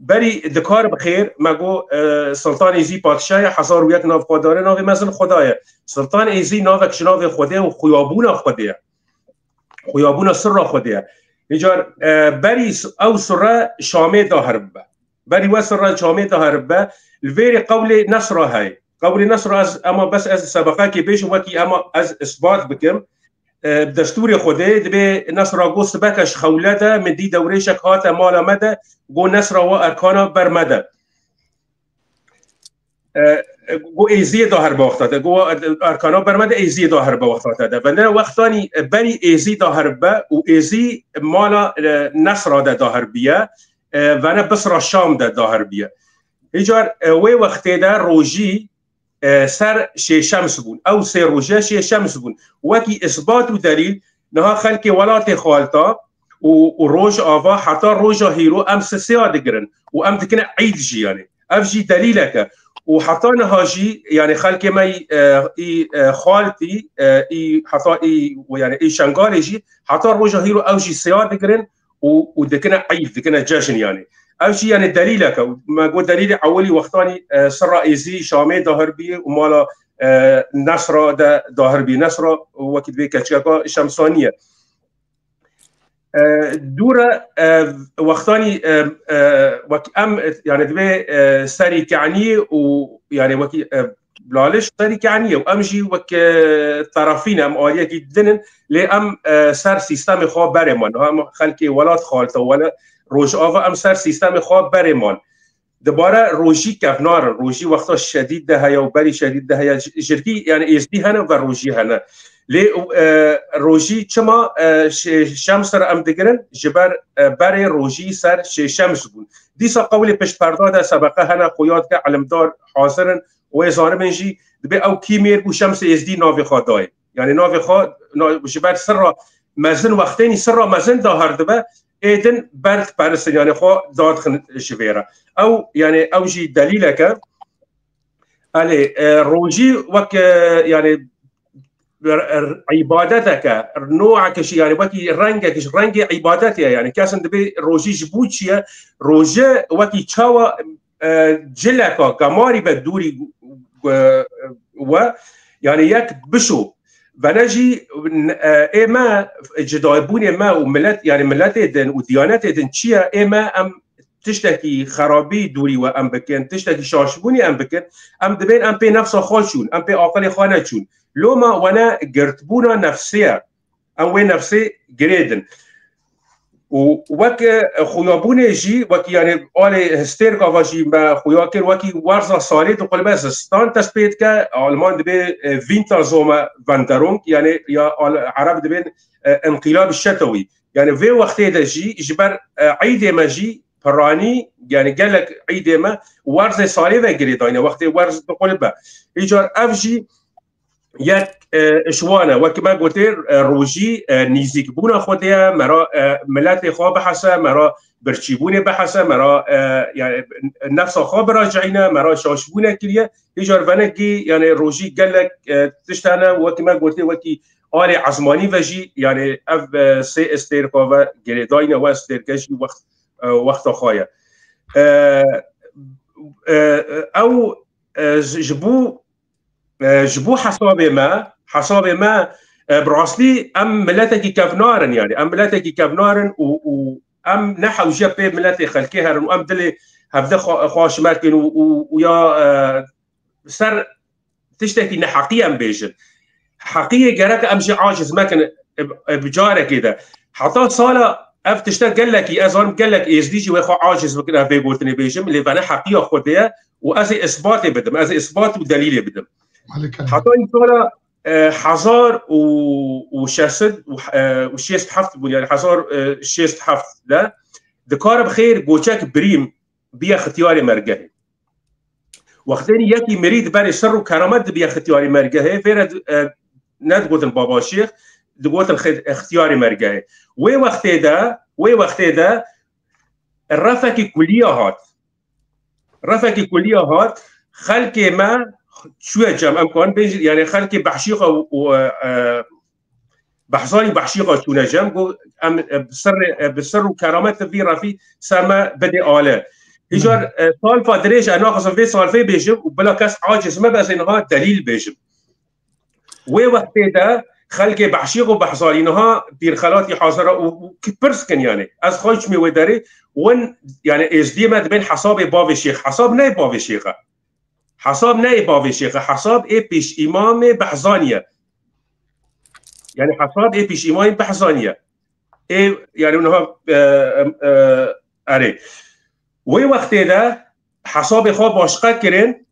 Berî dikar bi xêr, me got, e, Siltan Êzî padşah ye, hezar û yek nav xwe dare, navê mezin Xweda ye. Siltan Êzî navek ji navê Xwedê û xuyabûna Xwedê ye. Xuyabûna sirra Xwedê ye. Îcar, e, berî s-, ew sirre Şamê dahir bibe. Berî we sirra Şamê dahir bibe, li vêrê qewlê Nesra heye. Qewlê Nesra ez, ema bes ez sebeqekê bêjim, wekî ema ez isbat bikim. E, bi destûrê Xwedê dibê Nesra got, sibeke ji xewle de min dî dewrêşek hate mala me de, got, Nesra, wa erkana ber me de. E, e, got, Êziyê dahir be wexta te. Got, wa erkana ber me de, Êziyê dahir be wexta te de. Vende wextanî, e, berî Êzî dahir be û Êzî mala, e, Nesra de dahir biye, e, vene bisra Şam de dahir biye. Îcar, e, wê wextê de rojî, e, ser şêşems bûn. Ew sê roje şêşems bûn. Wekî isbat û delîl, niha xelkê welatê Xalta û, û Rojava heta roja hîro em sisiya digirin û em dikine eyd jî, yani. Ev jî delîlek e. Û heta niha jî, yani, xelkê me, e, î, e, Xaltî, e, î, heta î, yani, î Şengalê jî heta roja hîro ew jî siya digirin û, û dikine eyd, dikine cejn, yani. Ev jî, yani, delîlek e. Me got delîlê ewilî wextanî, e, sirra Êzî Şamê dahir bî û mala, e, Nesra de dahir bî. Nesra wekî divê keçikeka Şemsanî ye. E, dû re, e, wextanî, e, e, wek em, e, yani divê, e, serî kenî û, yani wekî, e, Laliş serî kenî ye û em jî wek, e, terefî ne, em aliyekî din in, lê em, e, ser sîstemê xwe berê man. Niha em xelkê welat Xalta, wele Rojava em ser sîstemê xwe berê man. Dibare rojî kevnar in. Rojî wexta şedîd de heye û berî şedîd de heye. Ji-, jirkî, yani êzdî hene ve rojî hene. Lê, e, rojî çima, e, şê-, şems re em digirin? Ji ber, e, berê rojî ser şêşems bûn. Dîsa qewlê piştperda de sebeqe hene, xuya dike, ilimdar hazir in. Wê zanibin jî, dibê ew kî mêr bû, şemsê êzdî navê xwe dayê. Yani navê xwe, na-, ji ber sirra mezin, wextênî sirra mezin dahir dibe, ê din ber diperistin, yani xwe dadixin ji vê re. Ew, yani ew jî delîlek e. Elê, e, rojî wek, e, yani, r-, r-, îbadetek e, noek jî, yani wekî rengek ji rengê îbadetê ye. Yani kesin dibê rojî ji bo çi ye? Roje wekî çawa, e, cileka gemarî be dûrî, e, we, yani yek bişo. Vene jî, e, ê me, cidaybûnê me û milet, yani miletê din û diyanetê din çi ye? Ê me em tiştekî xerabî dûrî we em bikin, tiştekî şaşbûnî em bikin, em dibên em pê nefsa xwe çûn, em pê aqilê xwe neçûn. Loma wene girtbûna nefsê ye. Em wê nefsê girê din. Û wek, e, xuyabûnê jî, wekî, yani, alê histêrka va jî me xuya kir, wekî werza salê diqulbe, zistan dest pê dike, Alman dibê, e, Wintersommerwanderung, yani, ya al-, Ereb dibên, e, înqîlab şetewî. Yani, vê wextê de jî, ji ber, e, eydê me jî, piranî, yani, gelek eydê me werzê salê ve girêdayî ne, wextê werz diqulbe. Îcar ev jî, yek, e, ji wan e. Wek me gotê, e, rojî, e, nîzîkbûna Xwedê ye, me ra, e, miletê xwe bihese, me ra birçîbûnê bihese, me ra, e, yani, nefsa xwe biraceyne, me ra şaşbûne kiriye. Hêjar venekî, yani, rojî gelek, e, tişt hene, wek me gotê, wekî alê ezmanî ve jî, yani, ev, e, sê estêrka ve girêdayî ne, we estêrke jî wext, e, wexta xwe ye. E, e, ew, e, ji, ji bo E, ji bo hesabê me, hesabê me, e, bi rastî em miletekî kevnar in, yani em miletekî kevnar in û, û em ne hewce pê miletê xelkê herin û em dilê hevde xwe, xwe ji me dikin û, û, û ya, e, ser tiştekî neheqî em bêjin. Heqiyê gerek em jî aciz mekin, e, e, bi carekê de. Heta sala ev tişte gelekî, ez zanim gelek êzdî jî wê xwe aciz bikin, ev vê gotinê bêjim, lê vene heqiya Xwedê ye û ez ê isbatê bidim, ez ê isbat û delîlê bidim. Aleyke. Heta îsala, e, hezar û şeş sed û, e, û şêst heft bûn, yani hezar, e, şêst heft de, dikare bi xêr Goçek Birîm biye xitiyarê mergehê. Wextênî yekî mirî di berê şer û keramet dibiye xitiyarê mergehê, vêre di-, e, nedigotin Baba Şêx, digotin xi-, xitiyarê mergehê. Wê wextê de, wê wextê de refekî kuliya hat. Refekî kuliya hat, xelkê me çûye cem, em karin bêjin, yani xelkê Behşîqa û, û, e, e, Behzanî Behşîqa çûne cem, got, em, e, bi ser, e, bi ser û keramet vî refî ser me bidê ale. Hîcar, e, salfa dirêj, e, naxizim vê salfê bêjim û bila kes aciz me be, ez ê niha delîl bêjim. Wê wextê de xelkê Behşîq û Behzanî niha pîrxelatî hazir e û, û ki pirs kin, yani. Ez xwe çimê wê derê, win, yani, êzdiyê me dibên hesabê bavê şêx. Hesab ne bavê şêx e. Hesab ne bavê şêx e. Hesab ê pêş îmamê Behzanî ye. Yani hesab ê pêş îmamê Behzanî ye. Ê, yani niha, e, e, e, erê. Wê wextê de hesabê xwe başqe kirin,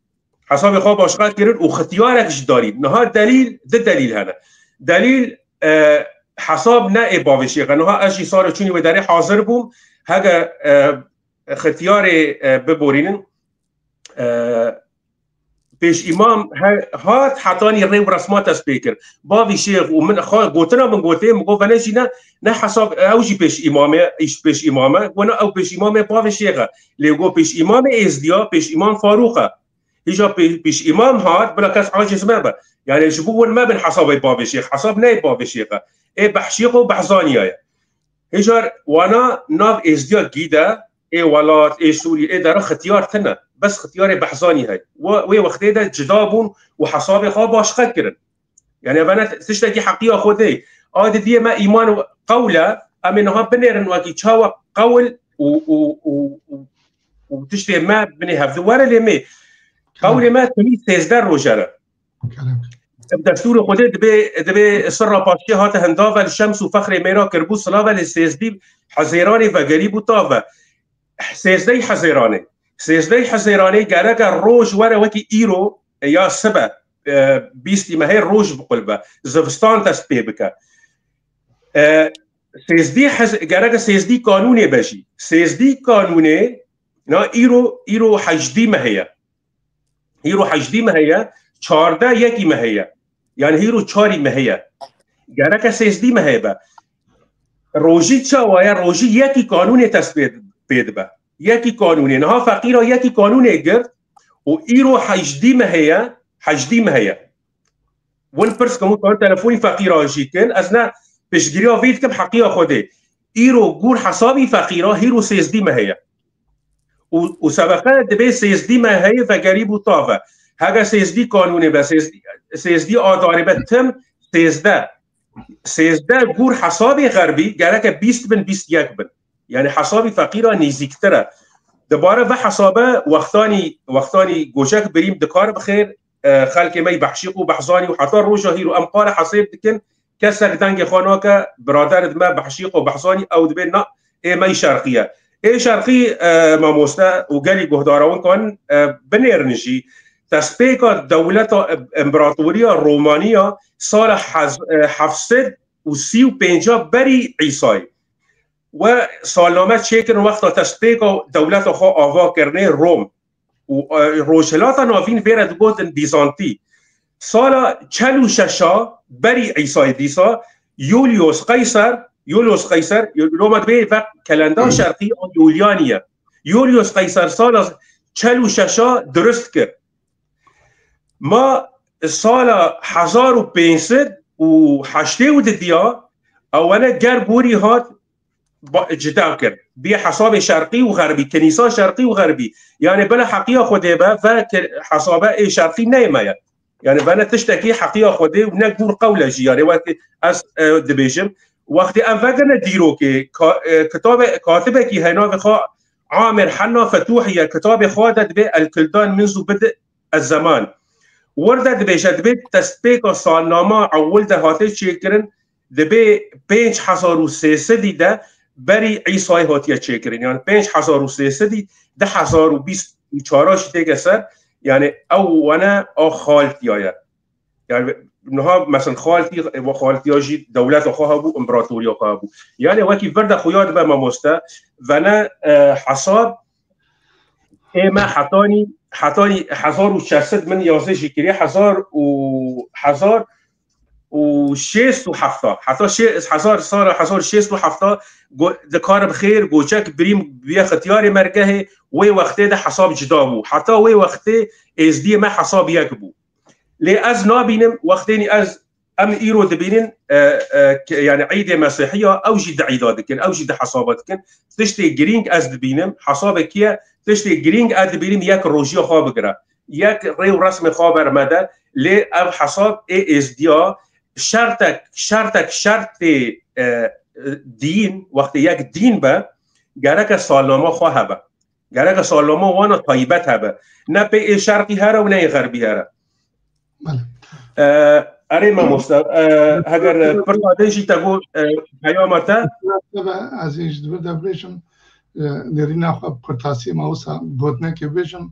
hesabê xwe başqe kirin û xitiyarek ji darî. Niha delîl, di delîl hene. Delîl, e, hesab ne ê bavê şêx e. Niha ez jî sar û çûnî wê derê hazir bûm. Hege, e, xitiyarê, e, biborînin, e, pêş îmam he-, hat hetanî rê û resma dest pê kir. Bavî şêx û min xwe gotina min gotê, min got, vene jî ne, ne hesab, ew jî pêş îmam e, îş pêş îmam e. Got, ne, ew pêş îmamê bavê şêx e. Lê got pêş îmamê êzdiya, pêş îmam Farûq e. Hîja pê-, pêş îmam hat, bila kes aciz me be. Yani ji bo win me bin hesabê bavê şêx. Hesab ne bavê şêx e. Ê Behşîq û Behzaniya ye. Hêjar wana nav êzdiya gî de, ê welat, ê Sûrî, ê dera xitiyar tine. Bes xitiyarê Behzanî hey. Wa-, wê wextê de cida bûn û hesabê xwe başqe kirin. Yani, evene tiştekî heqiya Xwedê. A didiyê me îman û qewl e, em ê niha binêrin wekî çawa qewl û, û, û, û, û tiştê me binê hevdu were lê mê. Qewlê me tenî sêzdeh roj e. Kerem. Bi destûrê Xwedê dibê, dibê sirra paştiyê hate hinda ve li Şems û Fexrê mêra kirbû, silave lê sêzdî Hezêranê vegerî bû tave. Sêzdehî Hezêranê. Sêzdehî Hezêranê gereke roj were wekî îro, e, ya sibe, e, bîstî mehê roj biqul be. Zivistan dest pê bike. E, sêzdî Hez-, gereke sêzdî kanûnê be jî. Sêzdî kanûnê, na îro, îro hejdî mehê ye. Hîro hejdî mehê ye, çardeh yekî mehê ye. Yani hîro çarî mehê ye. Gereke sêzdî mehê be. Rojî çawa ye? Rojî yekî kanûnê dest pê, pê dibe. Yekî kanûnê. Niha feqîra yekî kanûnê girt û îro hejdî mehê ye, hejdî mehê ye. Win pirs kim û kan telefonî feqîra jî kin, ez ne piştgiriya vî dikim heqiya Xwedê. Îro gûr hesabî feqîra hîro sêzdî mehê ye. Û, û sebeqe dibê sêzdî meheyê vegerî bû tave. Hege sêzdî kanûnê be, sêzdî, sêzdî adarê be tim sêzdeh. Sêzdeh gûr hesabê xerbî gereke bîst bin, bîst yek bin. Yani hesabî feqîra nêzîktir e. Dibare ve hesabe wextanî, wextanî Goçek Birîm dikar bixêr, e, xelkê me yî Behşîq û Behzanî û heta roja hîro em qala hesêb dikin, kesek dengê xwe nake, birader dime Behşîq û Behzanî, ew dibê na, ê me yî Şerqî ye. Ê Şerqî, e, mamoste û gelî guhdara win kan, e, binêrin jî, destpêka dewleta, e, împaratoriya Romaniya sala hez-, e, heft sed û sî û pênca berî Îsayî. We salname çêkirin wexta destpêka dewleta xwe ava kirinê Rom. Û, e, Rojhilata Navîn vê re digotin Bîzantî. Sala çel û şeş a berî Îsayê dîsa Yulius Qeyser, Yulius Qeyser, loma dibê ve kelenda şerqî a Yulianî ye. Yulius Qeyser sala çel û şeş a dirust kir. Ma sala hezar û pênc sed û heştê û didiya ewane ger gorî hat ba-, cida kir. Bî hesabê şerqî û xerbî, kenîsa şerqî û xerbî. Yani bila heqiya Xwedê be, ve ke-, hesabe ê şerqî neyê me ye. Yani vene tiştekî heqiya Xwedê û ne gûr qewle jî. Yani wekî ez, e, dibêjim, wextê em vegirine dîrokê, ka-, e, kitabe, katibekî heye navê xwe Amir Henna Fetûhî ye, kitabê xwe de dibê El Kildan Minzu Bid Ez Zeman. Wir de dibêje, dibê destpêka salnama ewil de hate çêkirin, dibê pênc hezar û sê sedî de berî Îsayê hatiye çêkirin. Yani pênc hezar û sê sedî, du hezar û bîst û çar jî têke ser, yani ew wene a xaltiya ye. Yani niha mesela xaltî, xaltiya jî dewleta xwe hebû, împaratoriya xwe hebû. Yani wekî vir de xuya dibe mamoste, vene, e, hesab ê me hetanî, hetanî hezar û çar sed min yazê jî kiriye, hezar û, hezar û şêst û hefta. Heta şê-, hezar, sala hezar û şêst û hefta go-, dikare bi xêr, goçek birîm biye xitiyarê mergehê, wê wextê de hesab cida bû. Heta wê wextê êzdiyê me hesab yek bû. Lê ez nabînim, wextênî ez, em îro dibînin, e, e, ke-, yani îdê Mesîhiya, ew jî di îda dikin, ew jî di hesaba dikin. Tiştê girîng ez dibînim, hesabê kî ye? Tiştê girîng ez dibînim, yek rojiya xwe bigire. Yek rê û resmê xwe ber me de, lê ev hesab ê êzdiya şertek, şertek, şertê, e, dîn, wextê yek dîn be, gereke salnama xwe hebe. Gereke salnama wana taybet hebe. Ne pê ê şerqî here û ne ê xerbî here. Belê. E, erê mamoste, e, heger pirsa din jî te got, e, peyama te. Tabii, ez ê ji vir de bibêjim, e, nêrîna xwe bi kurtasî me wisa gotinekê bibêjim.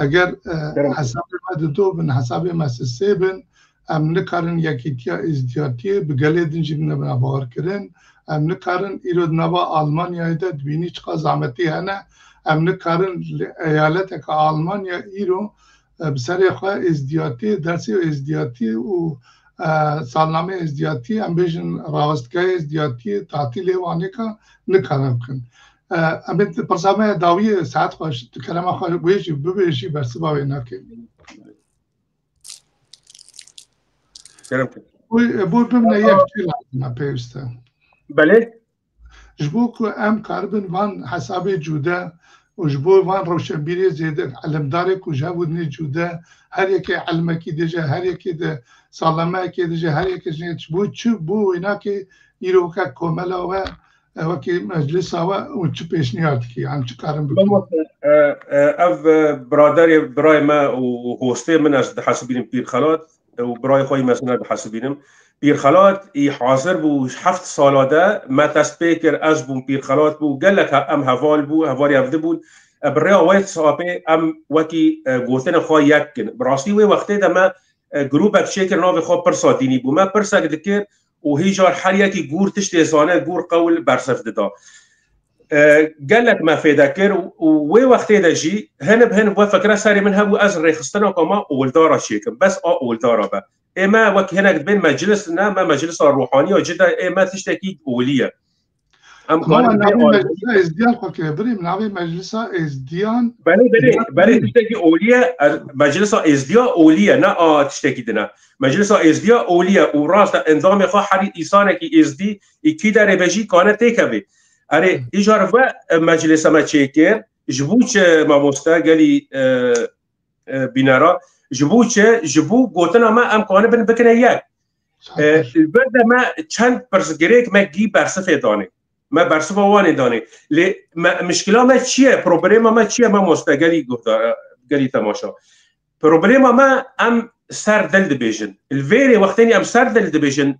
Eger, e, Kerem. Hesabê me dido bin, hesabê me sisê bin, em nikarin yekîtiya êzdiyatiyê bi gelê din jî nebine bawerkirin. Em nikarin îro di nava Almanyayê de dibînî çiqas zehmetî hene. Em nikarin li eyaleteke Almanya îro, e, bi serê xwe êzdiyatiyê, dersê êzdiyatiyê û, e, salnameyê êzdiyatiyê, em bêjin rawestgehê êzdiyatiyê, tatîlê wanêka nikarin bikin. E, em ê pirsa me dawiyê saet xwe ji kerema xwe wê jî bibêjî bersiva wê nake. Kerem. Bû, bû bimne yek çi lazim e pêwîst e. Belê. Ji bo ku em karibin van hesabê cude û ji bo van rewşenbîrê zêde, ilimdarê ku ji hev û dinê cude, her yekê ilmekî dije, her yekê de salameyekê dije, her yekê ji, ji bo çi, bo wênakê îro weke komela we, e, wekî meclisa we û çi pêşniyar dikî, em çi karin bikin? Mamoste, e, e, ev, e, biraderê, birayê me û hostê min ez dihesibînim Pîr Xelat û birayê xwe yî mezin ez dihesibînim. Pîr Xelat î hazir bû heft sala de me dest pê kir, ez bûm, Pîr Xelat bû, gelek he-, em heval bû, hevalê hevdi bûn. E, bi rêya WhatsAppê em wekî, e, gotinê xwe yek kin. Bi rastî wê wextê de me, e, grûbek çêkir, navê xwe Pirsa Dînî bû. Me pirsek dikir û hîjar her yekî gûr tiştê zane, gûr qewl bersiv dida. E, gelek me fêde kir û, û wê wextê de jî hin bi hin we fikre serê min hebû ez rêxistineka me oldara çêkim. Bes a oldara be. Ê me wek hinek dibên meclis ne, me meclisa ruhaniya cide, ê me tiştekî olî ye. Em Ama karin vê navê al- meclisa êzdiyan xwe kire. Birî navê meclisa êzdiyan. Belê, belê, Êzdiyan belê, değil. Tiştekî olî ye, er, meclisa êzdiya olî ye, ne a tiştekî dine. Meclisa êzdiya olî ye û rast e endamê xwe herî îsanekî êzdî î kî derê be jî kane têkevê. Erê, Hı. Îcar ve, e, meclisa me çêkir, ji bo çi mamoste gelî, e, e, bînera, ji bo çi, ji bo gotina me em kanibin bikine yek. Saet E, beş. Li ber de me çend pirsgirêk me gî bersifê danê. Me bersiva wanê danê. Lê me, mişkila me çi ye? Problema me çi ye? Me moste gelî guhdar, gelî temaşa. Problema me em ser dil dibêjin. Li vêrê wextênî em ser dil dibêjin,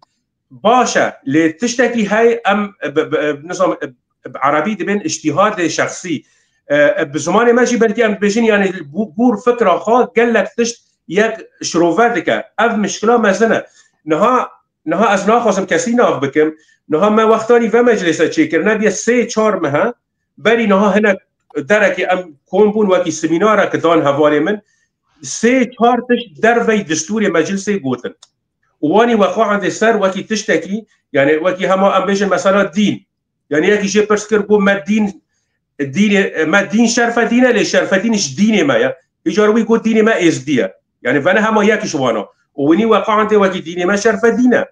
baş e, lê tiştekî heye em bi, bi, nizam, bi erebî dibên îctîhadê şexsî. E, e, bi zimanê me jî belkî em dibêjin, yani, bû gûr fikra xwe gelek tişt yek şirove dike. Ev mişkila mezin e. Niha, niha ez naxwazim kesî nav bikim. Niha me wextanî ve meclise çêkirine bîye sê çar mehe. Berî niha hinek derekê em kom bûn wekî semînarek dan hevalê min. Sê çar tişt dervey distûrê meclisê gotin. Û wanî we xwe endê ser wekî tiştekî, yani wekî hema em bêjin mesela dîn. Yani yekî jê pirs kir, got, me dîn, dînê, me dîn şerfe dîn e, lê şerfe dîn ji dînê me ye. Îcar wî got, dînê me êzdî ye. Yani vene hema yek ji wana. Û winî we xwe endê wekî dînê me şerfe dîn e.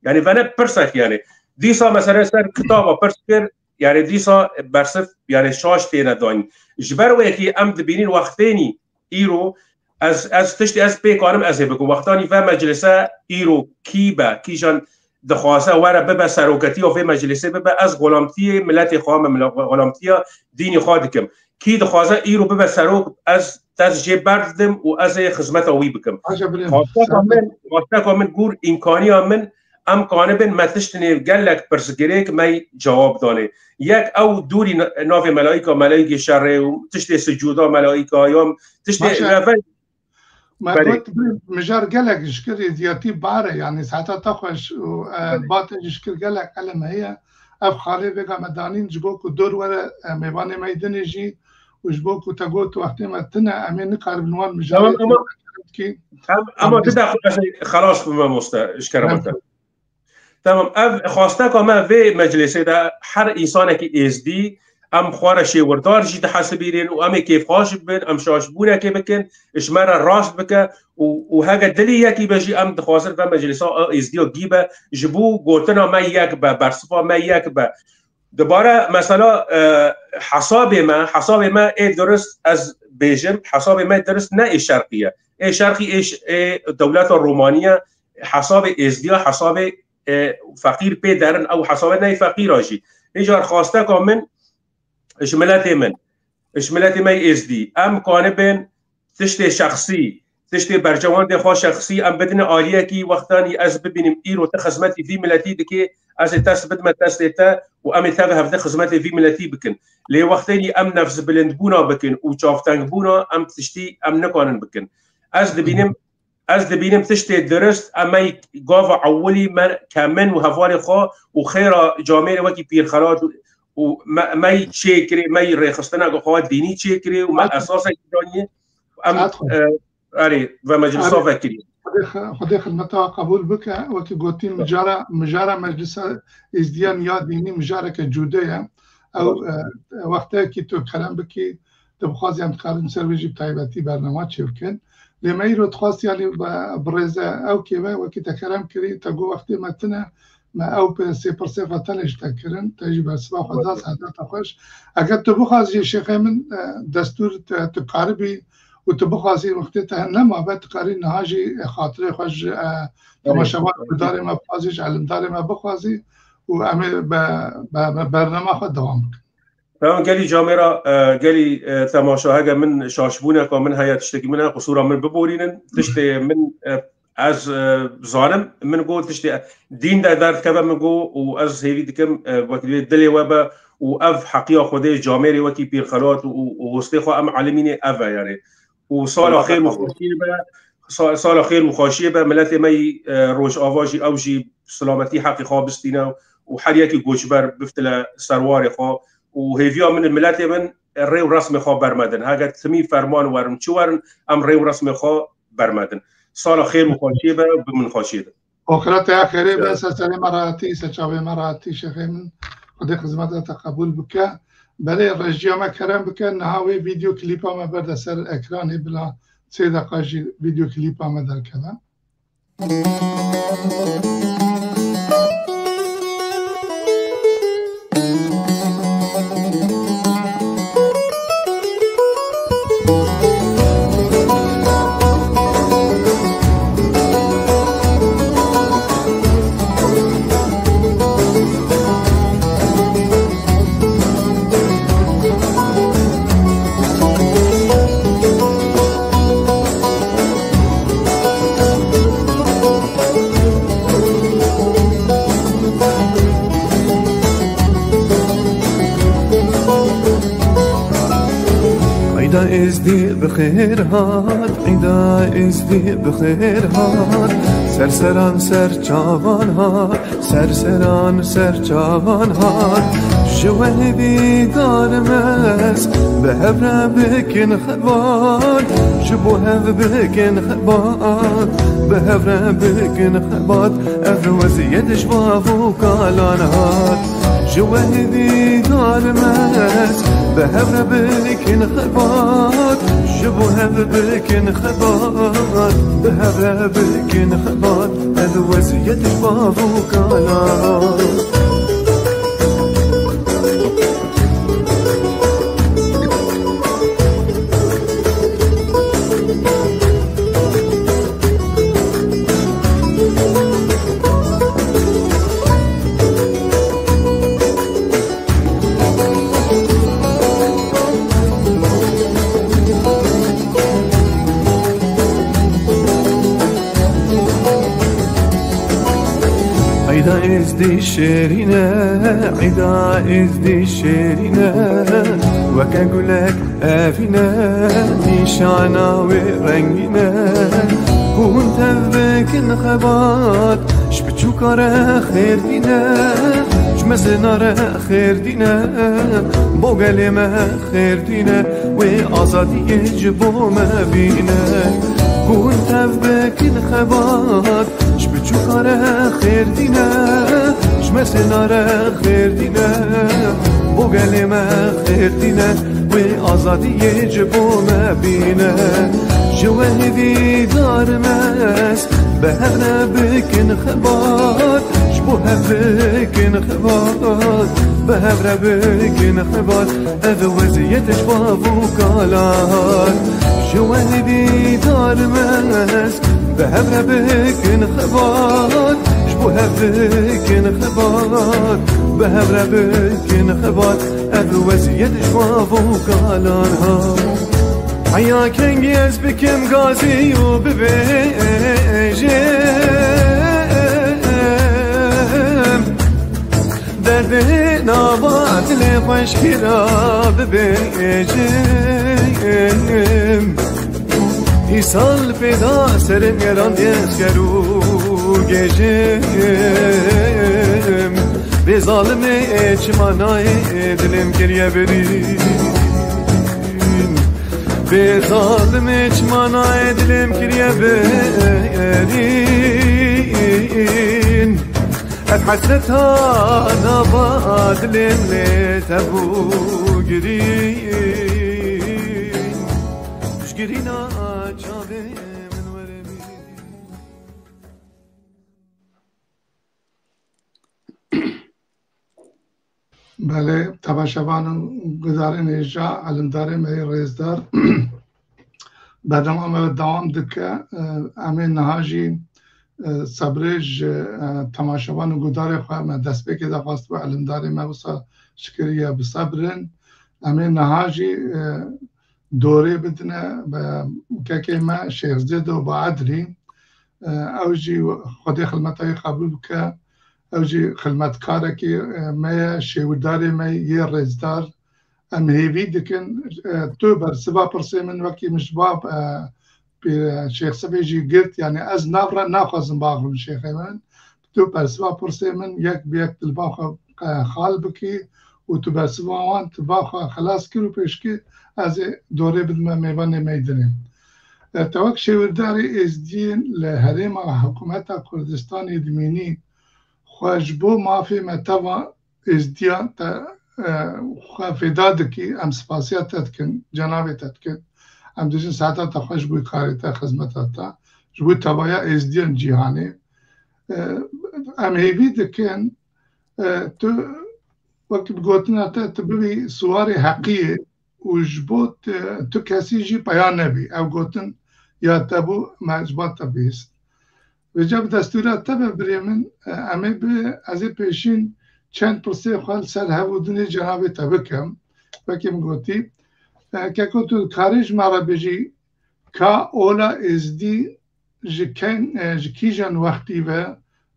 Yani vene pirsek yani. Dîsa mesela ser kitaba pirs kir, yani dîsa bersiv, yani şaş têne dayîn. Ji ber wê yekî em dibînin wextênî îro Ez, ez tiştê ez pê karim ez ê bikim. Wextanî ve meclise îro kî be, kîjan dixwaze were bibe seroketiya vê meclisê bibe, ez xulamtiyê miletê xwe me, mila-, xulamtiya dînê xwe dikim. Kî dixwaze îro bibe serok, ez dest jê berdidim û ez ê xizmeta wî bikim. Xwasteka min, xwasteka min gor îmkaniya min, em kanibin me tiştinê gelek pirsgirêk me cewab danê. Yek ew dûrî n-, navê melayîka, melayîkê şerê û tiştê sicûda melayîka, ya tiştê Baş e. Ev Me Belê. got, "Birê mijar gelek ji kir êziyatî bare, yanî saeta te xweş û, e, Belê. ba te jî ji kir gelek elem heye." Ev xalê vêga me danîn ji bo ku dor were, e, mêvanê me yê dinê jî û ji bo ku te got wextê me tine, em ê nikaribin wan mijarê Tamam, ama bikî. Em, ama Tamam. di daxil ez ê xelas bim mamoste, ji kerema te. Mümkün. Tamam, ev xwasteka me vê meclisê de her însanekî êzdî, em xwe re şêwirdar jî dihesibînin û em ê kêfxweş bibin, em şaşbûnekê bikin, ji me re rast bike û, û heke dilî yekî be jî em dixwazin ve meclisa êzdiya gî be, ji bo gotina me yek be, bersiva me yek be. Dibare mesela, e, hesabê me, hesabê me ê dirist ez bêjim, hesabê me dirist ne ê şerqî ye. Ê şerqî ê ş-, ê dewleta Romanî ye, hesabê êzdiya, hesabê, e, feqîr pê derin, ew hesabê neyê feqîra jî. Îcar xwasteka min ji miletê min, ji miletê me yê êzdî, em kanibin tiştê şexsî, tiştê bercewandê xwe şexsî, em bidine aliyekî, wextanî ez bibînim îro ti xizmetî vî miletî dikê, ez ê dest bidime destê te û em ê tev hevde xizmetê vî miletî bikin. Lê wextênî em nefsbilindbûna bikin û çavtengbûna, em tiştî em nikanin bikin. Ez dibînim, ez dibînim tiştê dirist, em ey gava ewilî me ke min û hevalê xwe û xêra camêrê wekî Pîr Xelat û, û me, me yî çêkirê, me yî rêxistineke xwe dînî çêkirê û me Saet xwe. esasek danî. Em, Saet xwe. e, erê, ve meclisa Erê. vekirî. Xwedê xi-, Xwedê xidmeta qebûl bike. Wekî gotî, mijara, mijara meclisa êzdiyan ya dînî mijareke cude ye. Ew, Baş. e, wexteyekî tu kerem bikî, tu bixwazî em dikarin ser wê jî bi taybetî bernama çêbikin. Lê me îro dixwast, yanî, bi, bi rêze ew kêve, wekî te kerem kirî, te got wextê me tine, me ew pê sê pirsê xwe tenê ji te kirin, te jî bersiva xwe da, Baş. saeta te xweş. Eger tu bixwazî, şêxê min, e, destûr te, tu karibî û tu bixwazî wextê te nema be, tu karî niha jî, e, xatirê xwe ji, e, Erê. temaşevan gudarê me bixwazî, ji elimdarê me bixwazî û em ê be, be, be bernama xwe dewam bikin. Tamam, gelî camêra, e, gelî, e, temaşa, hege min şaşbûneka min heye, tiştekî min heye, qisûra min biborînin. Tiştê min, e, ez, e, zanim, min got tiştê dîn de derdikeve, min got û ez hêvî dikim, e, wekî divê dilê we be û ev heqiya Xwedê camêrê wekî Pîr Xelat û, û, û hostê xwe em elimînê ev e, yanî. Û sala xêr û xweşiyê be, sa-, sala xêr û xweşiyê be, miletê me yî, e, Rojava jî, ew jî silametî heqê xwe bistîne û her yekî koçber biftile serwarê xwe. Û hêviya min, miletê min, e, rê û resmê xwe bermedin. Hege timî ferman werin, çi werin, em rê û resmê xwe bermedin. Sala xêr û xweşiyê be, bi min xweşiyê be. Oxireta ya xêrê be, ser serê me rahatî, ser çavê me rahatî, şêxê min, Xwedê xizmeta te qebûl bike. Belê, rejiya me kerem bike, niha wê vîdeo klîpa me berde ser ekranê, bila sê deqa jî vîdeo klîpa me derkeve. Eyda Êzdî bi xêr hat, Eyda Êzdî bi xêr hat. Ser seran ser çavan hat, ser seran ser çavan hat. Ji we hêvî darim ez, bi hev re bikin xebat. Ji bo hev bikin xebat, bi hev re bikin xebat. Ev weziyet ji bav û kalan hat. Ji we hêvî darim ez, bi hev re bikin xebat. Ji bo hev bikin xebat, bi hev re bikin xebat. Ev weziyet ji bav û kalan. Êzdî şêrîn e, îda êzdî şêrîn e, weke gulek evîn e, nîşana wê rengîn e. Ku hûn tev bikin xebat, ji piçûka re xêr dîne, ji mezina re xêr dîne, bo gelê me xêr dîne, wê azadiyê ji bo me bîne. Ku hûn tev bikin xebat, ji piçûka re xêr dîne, ji mezina re xêr dîne, bo gelê me xêr dîne, wê azadiyê ji bo me bîne. Ji we hêvîdar me ez, bi hev re bikin xebat, ji bo hev bikin xebat, bi hev re bikin xebat, ev weziyet ji bav û kalan. Ji we hêvîdar me ez, bi hev re bikin xebat, ji bo hev bikin xebat, bi hev re bikin xebat, ev weziyet ji bav û kalan ha. Heya kengî ez bikim gazî û bibêjim, derdê nava dilê xweşkî ra bibêjim. Îsal pêda serê mêran dêz ker û gêjim. Bê zalimê çima nayê dilêm kiriye birîn. Bê zalimê çima nayê dilêm kiriye birîn. Ev hesreta nava dilêm lê tebû girîn. Ji girîna çavê min were bî. Belê, temaşevan û guhdarên hêja, elimdarê me yê rêzdar. Bernama me dewam dike. Em ê niha jî, e, sebrê ji, e, temaşevan û guhdarê xwe me destpêkê de xwestibû, elimdarê me wisa şikiriye bisebrin. Em ê niha jî, e, dorê bidine be kekê me Şêxzêd û Baedrî. E, ew jî Xwedê xilmeta wî qebûl bike. Ew jî xilmetkarekî, e, me ye, şêwirdarê me yê rêzdar. Em hêvî dikin, e, tu bersiva pirsê min wekî min ji ba, e, pê-, Şêx Sifê jî girt, yani ez nav re naxwazim baxivim şêxê min. Tu bersiva pirsê min yek bi yek tu li ba xwe, e, xal bikî û tu bersiva wan tu ba xwe xilas kir û pêşkî ez ê dorê bidime mêvanê me yê dinê. E, te wek şêwirdarê êzdiyên li herêma hikûmeta Kurdistanê dimînî, xwe ji bo mafê me teva êzdiya te, e, xwe fêda dikî, em spasiya te dikin, cenabê te dikin. Em dijin saeta te xweş bû, karê te, xizmeta te, ji bo tevaya êzdiyan cîhanê. E, em hêvî dikin, e, tu, wekî bi gotina te, tu bibî siwarê heqiyê û ji bo te, tu kesî jî peya nebî. Ev gotin ya te bû, me ji ba te bihîst. Vêca bi destûra te be birê min, e, em ê bi, ez ê pêşîn çend pirsê xwe li ser hev û dinê cenabê te bikim. Wekî min gotî, e, keko tu dikarî ji me re bijî ka ola êzdî ji ken-, e, ji kîjan wextî ve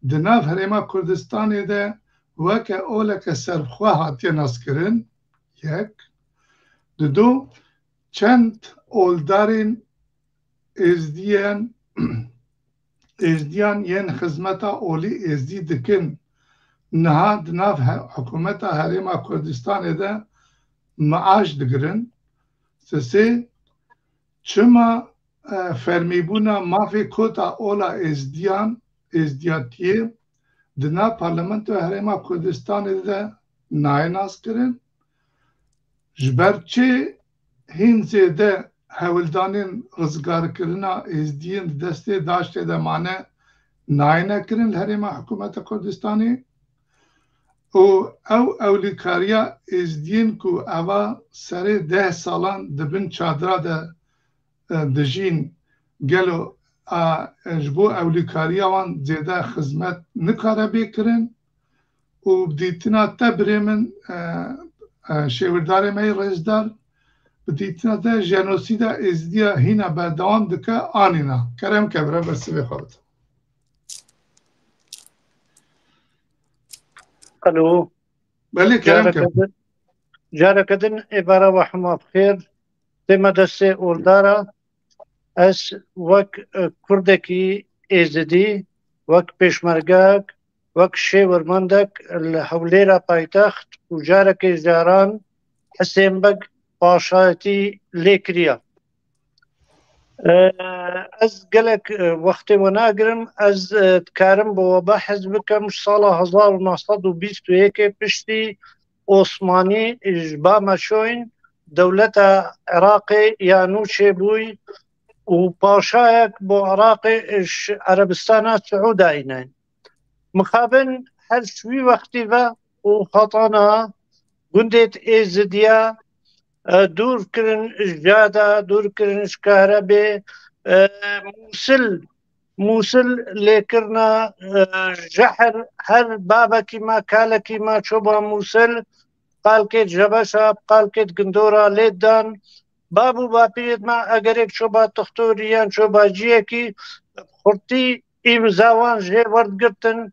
di nav herêma Kurdistanê de weke oleke serbixwe hatiye naskirin? Yek. Di du, çend oldarên êzdiyan, êzdiyan yên xizmeta olî êzdî dikin, niha di nav he-, hikûmeta Herêma Kurdistanê de miaş digirin? Sisê, çima, e, fermîbûna mafê kota ola êzdiyan, êzdiyatiyê di nav Parlamentoya Herêma Kurdistanê de nayê naskirin? Ji ber çi hîn zêde hewldanên rizgarkirina êzdiyên di destê DAIŞê de mane nayêne kirin li herêma hikûmeta Kurdistanê? Û ew ewlîkariya êzdiyên ku eva serê deh salan di bin çadira de, e, dijîn, gelo, a, e, ji bo ewlîkariya wan zêde xizmet nikare bê kirin? Û bi dîtina te birê min, e, e, şêwirdarê me yê rêzdar, bi dîtina te jenosîda êzdiya hîna berdewam dike anî na? Kerem ke bira bersivê xwe bide. Alo. Belê, kerem ke. Careke din, careke din êvara we hema bi xêr. Tê me destê oldara. Ez wek, e, Kurdekî Êzidî, wek pêşmergeyek, wek şêwirmendek li Hewlêra paytext û carekê caran Hisên Beg paşayetî lê kiriya. E, ez gelek, e, wextê we nagirim. Ez, e, dikarim bi we behs bikim. Ji sala hezar û neh sed û bîst û yekê piştî Osmanî ji Bamê çûyî, dewleta Iraqê ya nû çêbûyî û paşayek bo Iraqê ji Erebistana Siûda înayîn. Mixabin her ji wî wextî ve û hatana gundêt Êzidiya, e, dûr kirin ji cade, dûr kirin ji kahrebê, e, Mûsil, Mûsil lê kirina, e, jehr, her babekî me, kalekî me çûba Mûsil, qalkêt jebeşa, qalkêt gindora lê dan. Bab û bapîrêt me egerêk çûba tixtorî yan çûba ciyekî, xurtî îmzawan jê werdigirtin.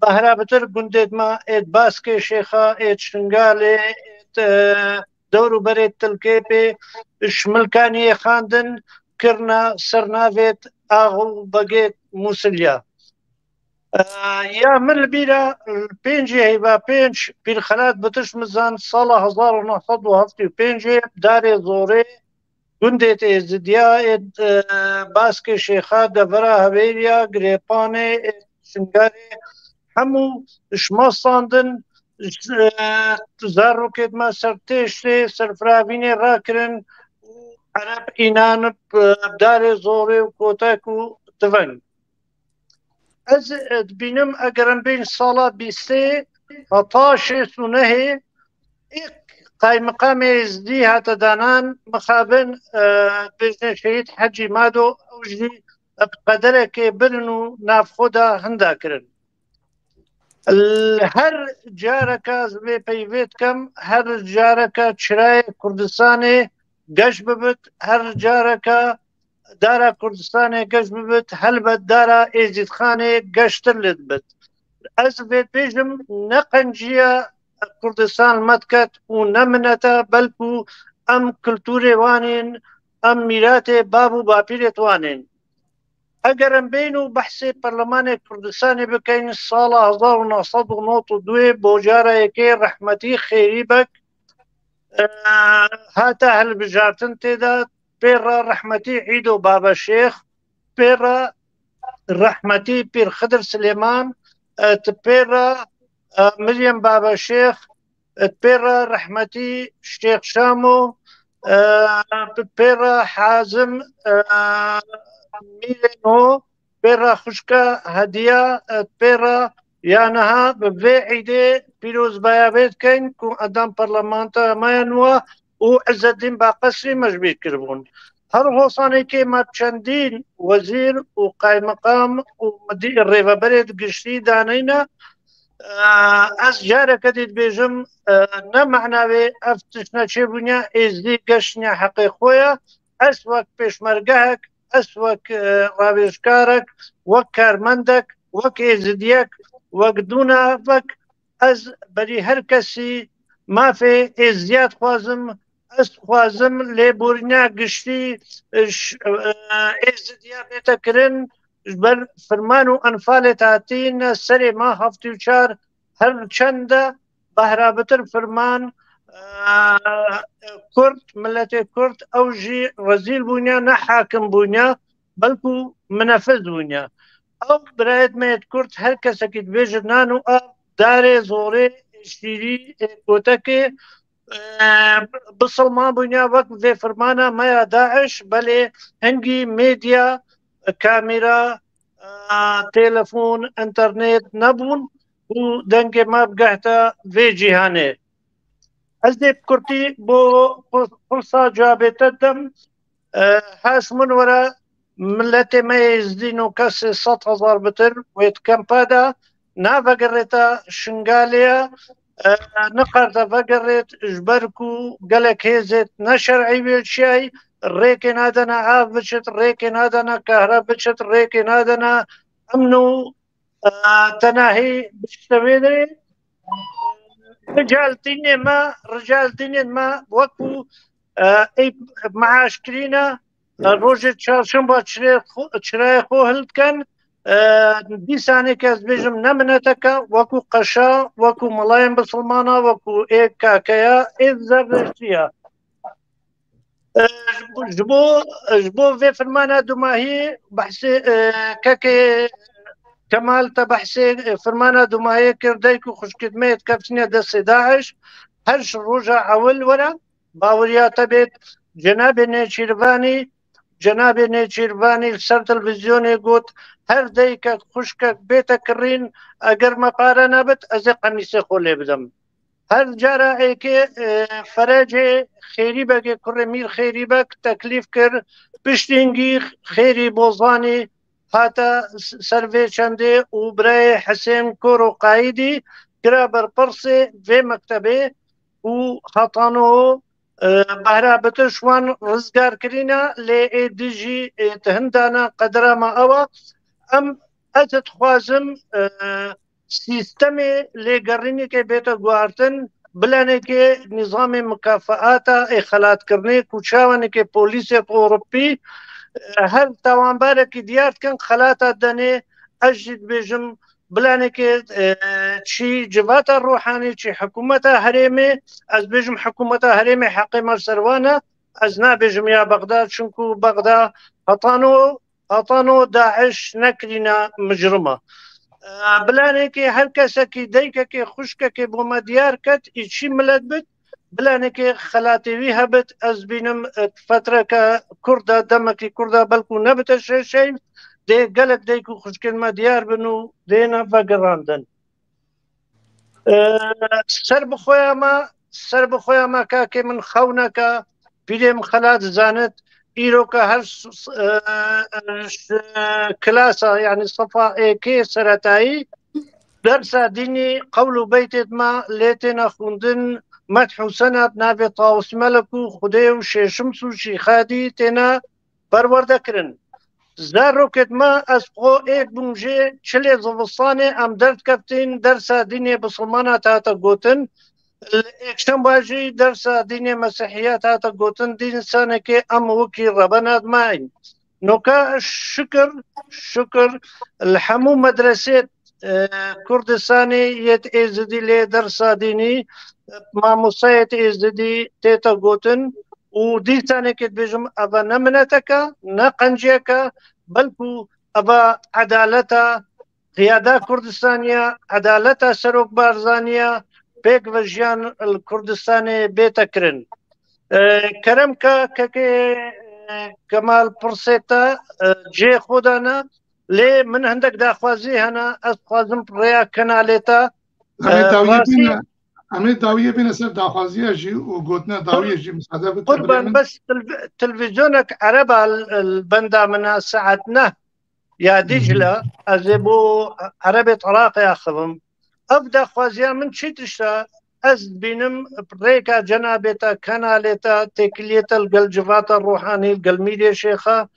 Behra bitir gundêt me êt Baskê Şêxa, êt Şingalê, êt, e, dewr û berê Tilkêpê, ji Milkaniyê xandin, kirina sernavêt ax û begêt Mûsilya. E, ya min li bîra, pêncê heyva pênc Pîr Xelat Bitiş Mizan sala hezar û neh sed û heftê û pêncê darê zorê gundêt Êzidiya êt, e, Baskê Şêxa, devera Hevêriya, Girêpanê, êt Şingalê, hemû ji me standin, e, zarokêt me ser têştê, ser firavînê rakirin û Ereb înan bi darê zorê û kotek û tiveng. Ez, e, dibînim eger em bên sala bîstê heta şêst û nehê êk qaymiqamê Êzdî hate danan, mixabin, e, bêjin Şehîd Hecî Mado, ew jî bi qederekê birin û nav xwe de hinda kirin. Li her careke ez vê peyvê dikim, her careke çirayê Kurdistanê geş bibit, her careke dara Kurdistanê geş bibit, helbet dara Êzîdxanê geştir lê dibit. Ez vê bêjim, ne qenciya Kurdistan me diket û ne minete, belkû em kulturê wan ên, em mîratê bab û bapîrêt wan ên. Eger em bên û behsê Perlemanê Kurdistanê bikeyn, sala hezar û neh sed û nod û duyê bo cara yekê rehmetî Xêrî Beg, e, hate hilbijartin tê de, pê re rehmetî Îdo Babeşêx, pê re rehmetî Pîr Xidir Silêman, e, ti pê re, e, Miryem Babeşêx, e, ti pê re rehmetî Şêx Şamo, e, ti pê re Hazim, e, Mîrêno, pê re xwişka Hediya, e, pê re ya niha bi vê îdê pîrozbaya vê dikeyn ku endam parlamenta me ya nû û Îzzeddîn Baqesrî me ji bîr kiribûn. Her hosanekê me bi çendîn wezîr û qaymiqam û midî-, rêveberê di giştî daneyne. E, ez careke dî dibêjim, e, ne mena wê ev tiştine çêbûniya Êzdî geştiniya heqê xwe ye. Ez wek pêşmergehek, ez wek, e, ravêjkarek, wek karmendek, wek êzidiyek, wek dûnavek, ez berî her kesî mafê êzidiya dixwazim. Ez dixwazim lêborîna giştî, e, ş-, e, êzidiya bête kirin, ji ber firman û enfalê te hatîn serê me heftê û çar her çend e behra bitir firman, e, Kurd, miletê Kurd ew jî rezîl bûniya, ne hakim bûniya, belkû minefiz bûniya. Ew birayêt me yêt Kurd, her kesekî dibêje nan û av, darê zorê, şîrî, ê kotekê, e, bisilman bûniya wek vê firmana me ya DAIŞ, belê hingî medya, kamera, e, telefon, înternet nebûn û dengê me bigehta vê cîhanê. Ez dê bi kurtî bo pir-, pirsa cewabê te didim. E, haş min were miletê me yê Êzdîn û kesê sed hezar bitir wê di kempa de navegerêta Şingalê ye. E, niqarte vegerêt, ji ber ku gelek hêzêt neşer'î wê çiyayî, rêkê nadene av biçit, rêkê nadene kahre biçit, rêkê nadene emn û, e, tenahî biçite wê derê. Rical dînê me, rical dînên me wekû, e, ê meaş kirîne, e, rojê çarşemba çirê xwe, çirayê xwe hildikin. E, dîsanê ke ez bêjim ne mineteke, wekû qeşa, wekû melayên bisilmana, wekû ê kakeya, ê zerdeştiya. E, ji bo, ji bo, ji bo vê firmana dumahî behsê, e, kekê Kemal te behsê, e, firmana dumahiyê kir, dayk û xwişkêt me yê dikeftine destê DAIŞ. Her ji roja ewil were, baweriya te bêt, cenabê Nêçîrvanî, cenabê Nêçîrvanî li ser televîzyonê got, her daykek xwişkek bête kirîn, eger me pare nebit, ez ê qemîsê xwe lê bidim. Her cara êkê, e, Ferecê Xêrîbegê, kurê Mîr Xêrîbeg teklîf kir, piştîngî Xêrî Bozanî hate s-, ser vê çendê û birayê Hisên Koro Qayîdî kira berpirsê vê mektebê û hetano, e, behra bitiş wan rizgar kirîne, lê ê dijî, e, di hindana qedera me ew e. Em, ez dixwazim, e, sîstemê lêgerînekê bête guhartin, bilanekê nîzamê mikafaata ê xelatkirinê ku çawanekê polîsê Ewropî, e, her tawanbarekî diyar dikin xelata denê, ez jî dibêjim bilanekê, e, çî civata ruhanî, çî hikûmeta herêmê, ez bêjim hikûmeta herêmê heqê me li ser wan e, ez nabêjim ya Bexda, çunku Bexda hetano hetano DAIŞ nekirîne micrima. E, bilanekê her kesekî, deykekê, xwişkekê bo me diyar ket, î çî milet bit, bilanekê xelatê wî hebit, ez bînim, e, fetreke kurda, demekî kurda, belkû nebite şeş şev, dê gelek deyk û xwişkên me diyar bin û dêne vegerandin. E, ser bi xwe ya me, ser bi xwe ya me kakê min xewneke, pîrê min xelat zanit, îroka her s-, s-, e, e, ş-, klasa, yanî sefa êkê seretayî, dersa dînî, qewl û beytêt me lê têne xwendin, medh û sena bi navê Tawus Melek û Xwedê û Şêşims û Şîxadî têne perwerde kirin. Zarokêt me, ez xwe êk bûm jê, çilê zivistanê em derdikeftin, dersa dînê bisilmana te hate gotin, li êkşemba jî dersa dînê mesihiyet hate gotin, dîsanekê em wekî rebena dimayîn. Noka şikir, şikir, li hemû medresê, e, Kurdistanê yêt êzidî lê dersa dînî, mamostayêt êzidî tête gotin û dîsanekê dibêjim, eva ne mineteke, ne qenciyeke, belkû eva edaleta qiyada Kurdistaniya, edaleta Serok Barzaniya, pêk ve jiyan li Kurdistanê bête kirin. E, kerem ke kekê, e, Kemal pirsê te, e, cihê xwe de ne, lê min hindek daxwazî hene, ez dixwazim rêya kenalê te, Em ê e, dawiyê rastî bîne, em ê dawiyê bîne ser daxwaziya jî û gotina dawiyê jî, misade bike birê Qurban, min. Bes telv-, televîzyonek ereba li, li benda min e, saet neh ya Dicle, ez ê bo erebêt Iraqê axivim. Ev daxwaziya min çi tişt e? Ez dibînim rêka cenabê te, kenalê te, têkiliyê te li gel civata ruhanî, li gel Mîrê Şêxa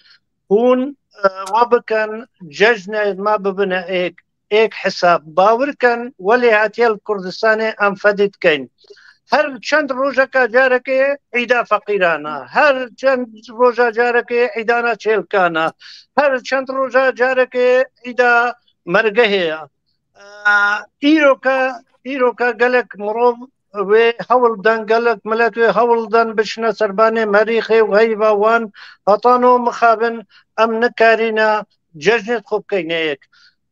hûn, e, we bikin, cejnê me bibine êk, êk hesab. Bawer kin, welê hatiye li Kurdistanê em fedî dikeyn. Her çend rojeka carekê îda feqîran e, her çend roja carekê îdana çêlkan e, her çend roja carekê îda mergehê ye. E, îroka, îroka gelek mirov wê hewl dan, gelek milet wê hewl dan biçine serbanê Merîxê û heyva wan hetano mixabin, em nikarîne cejnê xwe bikeyne yek.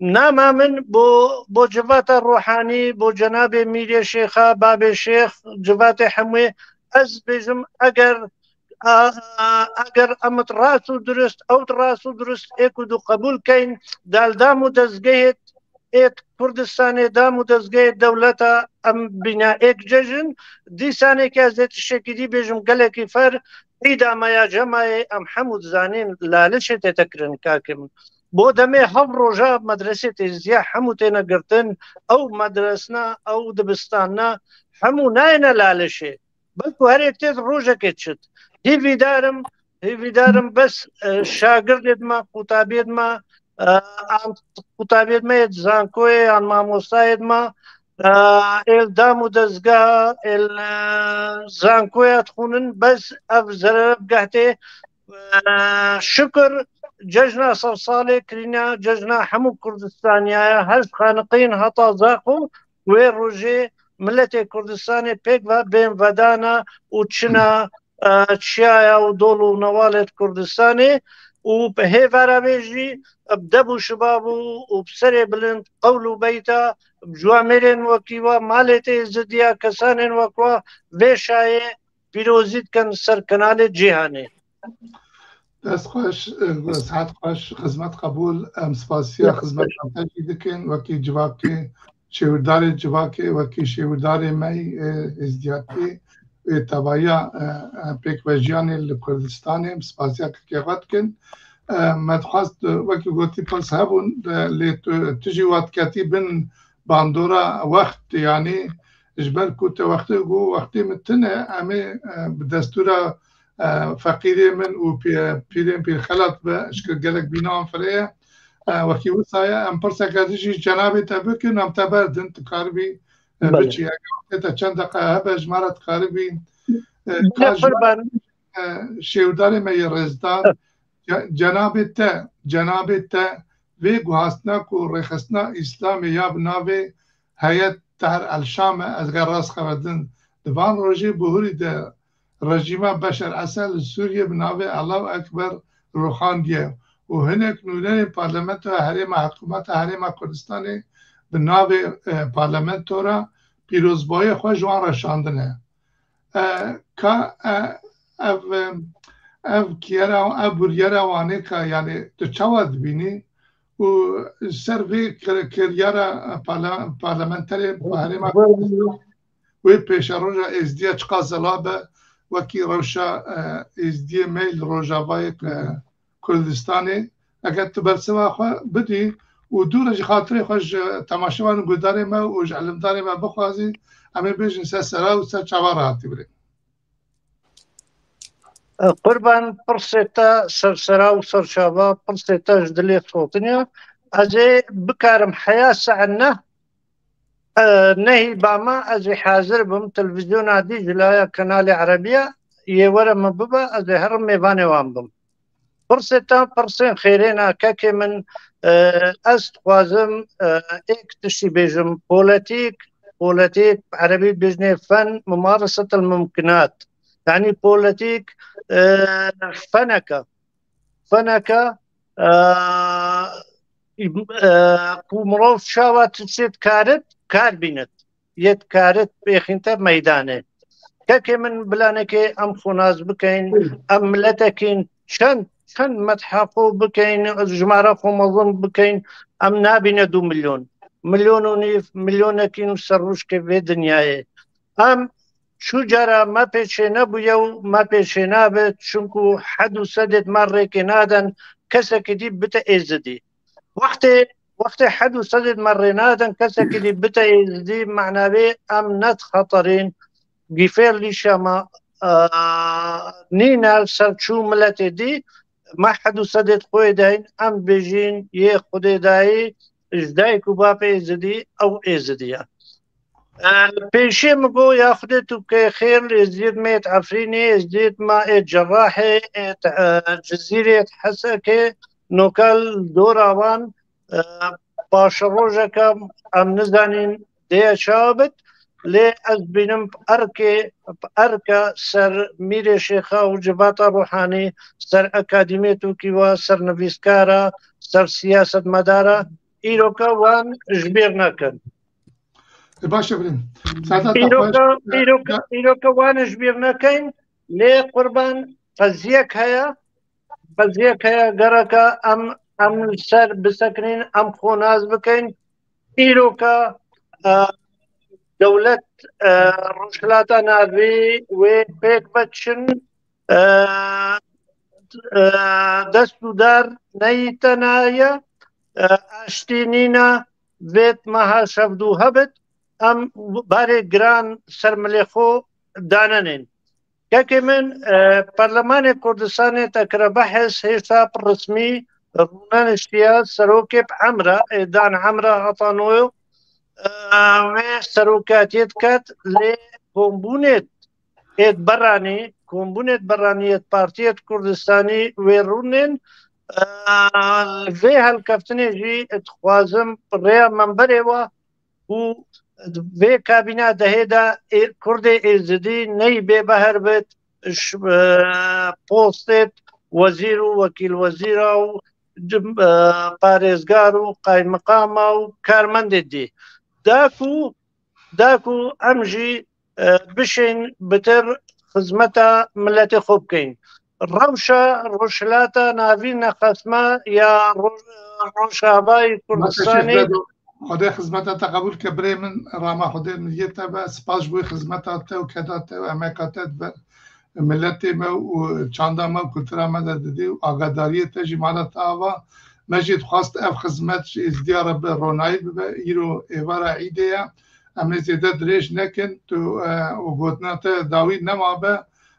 Nama min bo, bo civata ruhanî, bo cenabê Mîrê Şêxa, babê Şêx, civatê hemûyê, ez bêjim, eger, a, a, eger em rast û dirust, ew rast û dirust ê ku du qebûl keyn, dal dam û dezgehê êt Kurdistanê, dam û dezgehê dewleta em bîne êk cejin, dîsanê ke ez ê tiştekî dî bêjim gelekî fer, îda me ya cemayê em hemû dizanin lalişê tête kirin, kakê min. Bo demê hev roja medresê têziya hemû têne girtin, ew medresna, ew dibistanna, hemû nayêne lalişê. Belku her yek têt rojekê çit. Hîvîdarim, hîvîdarim bes, e, şagirdêt me, qutabiyêt me, e, an qutabiyêt me yêt zankoyê, an mamostayêt me, Ê li dam û dezgeha, ê li zankoya dixwînin, bes ev zerevgeh tê. Şikir cejna sersalê kirîne, cejna hemû Kurdistaniya ye, her xaniqîn heta Zaxo. Wê rojê miletê Kurdistanê pêk ve bên vedana û çina, e, çiyaya û dol û newalê Kurdistanê û bi hêvera wê jî bi deb û şibab û, û bi serê bilind qewl û beyta bi ciwamêrên wekî we, malê tê zidiya kesanên wek we vê şayê pîrozî dikin ser kanalê Cîhanê. Dest xweş, e, sihet xweş, xizmet qebûl. Em spasiya xizmeta te jî dikin, wekî civakê, şêwirdarê civakê, wekî şêwirdarê me yî, e, êzdiyatî, ê tevahiya, e, e, pêkvejiyanê li Kurdistanê, em spasiya kekê xwe dikin. E, me dixwest, e, wekî gotî, pirs hebûn, e, lê tu, tu jî wat ketî bin bandora wext, yanî ji ber ku te wextê got, wextê min tune, em ê, e, bi destûra, e, feqîrê min û pî-, pîrên pîrxelat bi, ji gelek bînan firê ye. E, wekî wisa ye, em pirseke din jî cenabê te bikin, em te berdin, tu karibî, e, Belê. biçî. Eger wextê te çend deqe hebe, ji me re dikaribî, e, Ne ka ji me qurban. e, şêwdarê me yê rêzdar, ce-, cenabê te, cenabê te vê guhastina ku rêxistina Îslamê ya bi navê Heyet Tehr el Şam e, ez ger rast xeber din, di van rojê bihurî de rejîma Beşar Esed li Sûriyê bi navê Allahu Ekber rûxandiye û hinek nûnerên parlamentoya herêma, hikûmeta Herêma Kurdistanê bi navê, e, parlamento re pîrozbahiyê xwe ji wan re şandine. E, ka, e, ev, e, ev kiyera, ev bûryera wanê ka, yanî tu çawa dibînî û ser vê kir-, kiryara parla-, parlamenterê herêma Kurdistan wê pêşeroja êzdiya çiqas zela be wekî rewşa, e, êzdiyê me li Rojavayê, e, Kurdistanê, eger tu bersiva xwe bidî û dû re ji xatirê xwe ji temaşevan û guhdarê me û ji elimdarê me bixwazî, em ê bêjin ser sera û ser çava re hatî birê. Qurban, pirsê te ser sera û ser çava, pirsê te ji dilê sotiniya. Ez ê bikarim heya saet neh, e, nehî bama ez ê hazir bim, televîzyona Dîclaya Kanalê Erebiya yê were min bibe, ez ê herim mêvanê wan bim. Pirsê te pirsên xêrê ne, kekê min, e, ez dixwazim, e, êk tiştî bêjim. Polîtîk, polîtîk, bi erebî bêjinê fen, mumaresetel mumkinat. Yanî polîtîk, e, feneke. Feneke, e, e, ku mirov çawa tiştê dikarit, kar bînit. Yê dikarit bêxînte meydanê. Kekê min, bilanekê em xwe nas bikeyn, em miletekîn, çend, çend metha xwe bikeyn, jimara xwe mezin bikeyn, em nabîne du milyon. Milyon û nîv, milyonekîn û ser rûşkê vê dinyayê. Em çû cara me pê çênebûye û me pê çênabe, çunku hed û sedêt me rêkê naden kesekî dî bite êzidî. Wextê, wextê hed û sedêt me rê naden kesekî dî bite êzidî, mena vê em ne di xeterîn, gîfêr lîşa me, e, nîne li ser çû miletê dî, me hed û sedêt xwe deyn, em bêjîn yê Xwedê dayî, ji dayik û bapê êzidî, ew êzidî ye. E, li pêşiyê min got, ya Xwedê tu bike xêr, li Êzdiyêt me yê Efrînê, Êzdiyêt me yê Cerrahê, yê, e, Cizîrê, yê Hesekê, noka li dora wan, e, paşerojeke em nizanîn dê çawa bit, lê ez bînim bi erkê, bi erke ser Mîrê Şêxa û civata ruhanî, ser akademiyê Tirkî ve, ser nivîskara, ser siyasetmedara, îroka wan ji bîr nekin. E, baş e, birîn. Îroka, îroka, îroka wan ji bîr nekin, lê qurban, qeziyek heye, qeziyek heye, gereke em, em li ser bisekinîn, em xwe nas bikin. Îroka, e, dewlet, e, Rojhilata Navî wê pêk ve çin, e, e, dest û dar neyî te naye, e, aştî nîne, vêt meha şevdû hebit, em barê giran ser milê xwe danenên. Kekê min, e, Perlemanê Kurdistanê te kire behs, hêşta bi resmî rûneniştiye, serokê bi emre, ê dan emre heta noyo, e, wê serokatiyê diket, lê kombûnê êd beranî, kombûnê beranî êd partiyê Kurdistanî wê rûnên, e, vê helkeftinê jî dixwazim rêya memberê wa û vê kabîna dehê de ê-, Kurdê Êzidî neyî bêbeher bit, ji, e, postêt wezîr û wekîlwezîra û, e, parêzgar û qaymiqama û karmendê dî. Da ku, da ku em jî, e, bişên bitir xizmeta miletê xwe bikeyn. Rewşa Rojhilata Navîn neqesma ya Roj-, Rojavayê Kurdistanê. Xwedê xizmeta te qebûl ke birê min, rama Xwedê min yê te be, spas ji bo xizmeta te û keda te û emeka te di ber miletê me û çanda me û kultura me de didî û agadariyê te jî mala te ava. Me jî dixwast ev xizmet ji Êzidiya re bi ronayî bibe. Îro êvara îdê ye. Em ê zêde dirêj nekin. Tu, e, û gotina te dawî nemabe.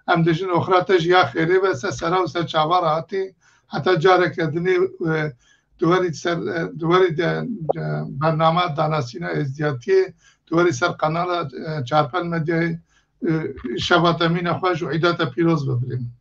Em dijin oxira te jî ya xêrê be, ser sera û ser çava re hatî. Heta careke dinê, e, tu werî ser, e, tu werî de, e, bernama danasîna êzdiyatiyê, tu werî ser kanala, e, Çarpel Medyayê, e, şeva te mîna xweş û îda te pîroz be birê min.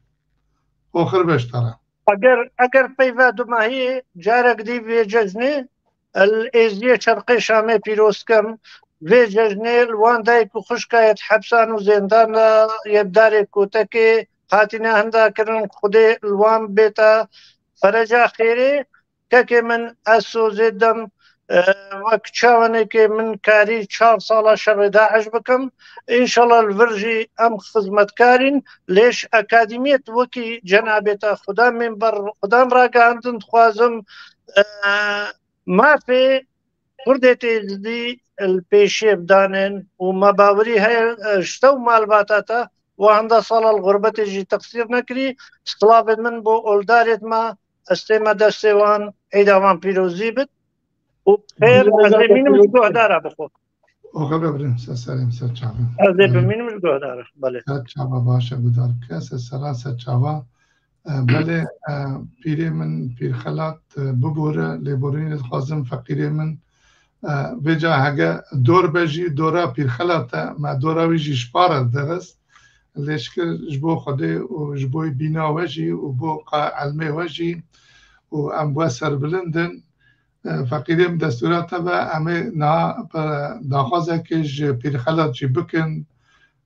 Oxir beş te re. Eger, eger peyva dumahiyê carek dî vê cejnê, li Êziyê Şerqê Şamê pîroz kim. Vê cejnê li wan dayik û xwişka yê di hepsan û zêndan de yê bi darê kotekê hatine hinda kirin, Xwedê li wan bêta fereca xêrê. Kekê min, ez sozê dem, e, wek çawanekê min karî çar sala şerê DAIŞ bikim. Înşallah li vir jî em xizmetkarîn. Lê ji akademiyê wekî cenabê te xudan min ber xudan ragihandin dixwazim, e, mafê Kurdê Êzidî li pêşiyê bidanên û me bawerî heye, e, ji te û malbata te wahanda sala li xurbetê jî teqsîr nekirî. Silavên min bo oldarê me, ez tême destê wan, êda wan pîrozî bit û xêr, ez ê mînim ji guhdara bixwe. Oxe be birin, ser serê min, ser çavê min. Ez ê bimînim ji guhdara, belê. Ser çava baş e, guhdar bike, ser sera, ser çava. E, belê, e, pîrê min, pîrxelat, e, bibore, lêborînê dixwazim, feqîrê min. E, vêca hege dor be jî, dora pîrxelat e, me dora wî jî ji pa re diris. Lê şikir ji bo Xwedê û ji bo bîna we jî û bo qa-, elmê we jî û em we serbilind in. E, feqîrê min destûra te be, em ê niha, e, daxwazekê ji pîrxelat jî bikin.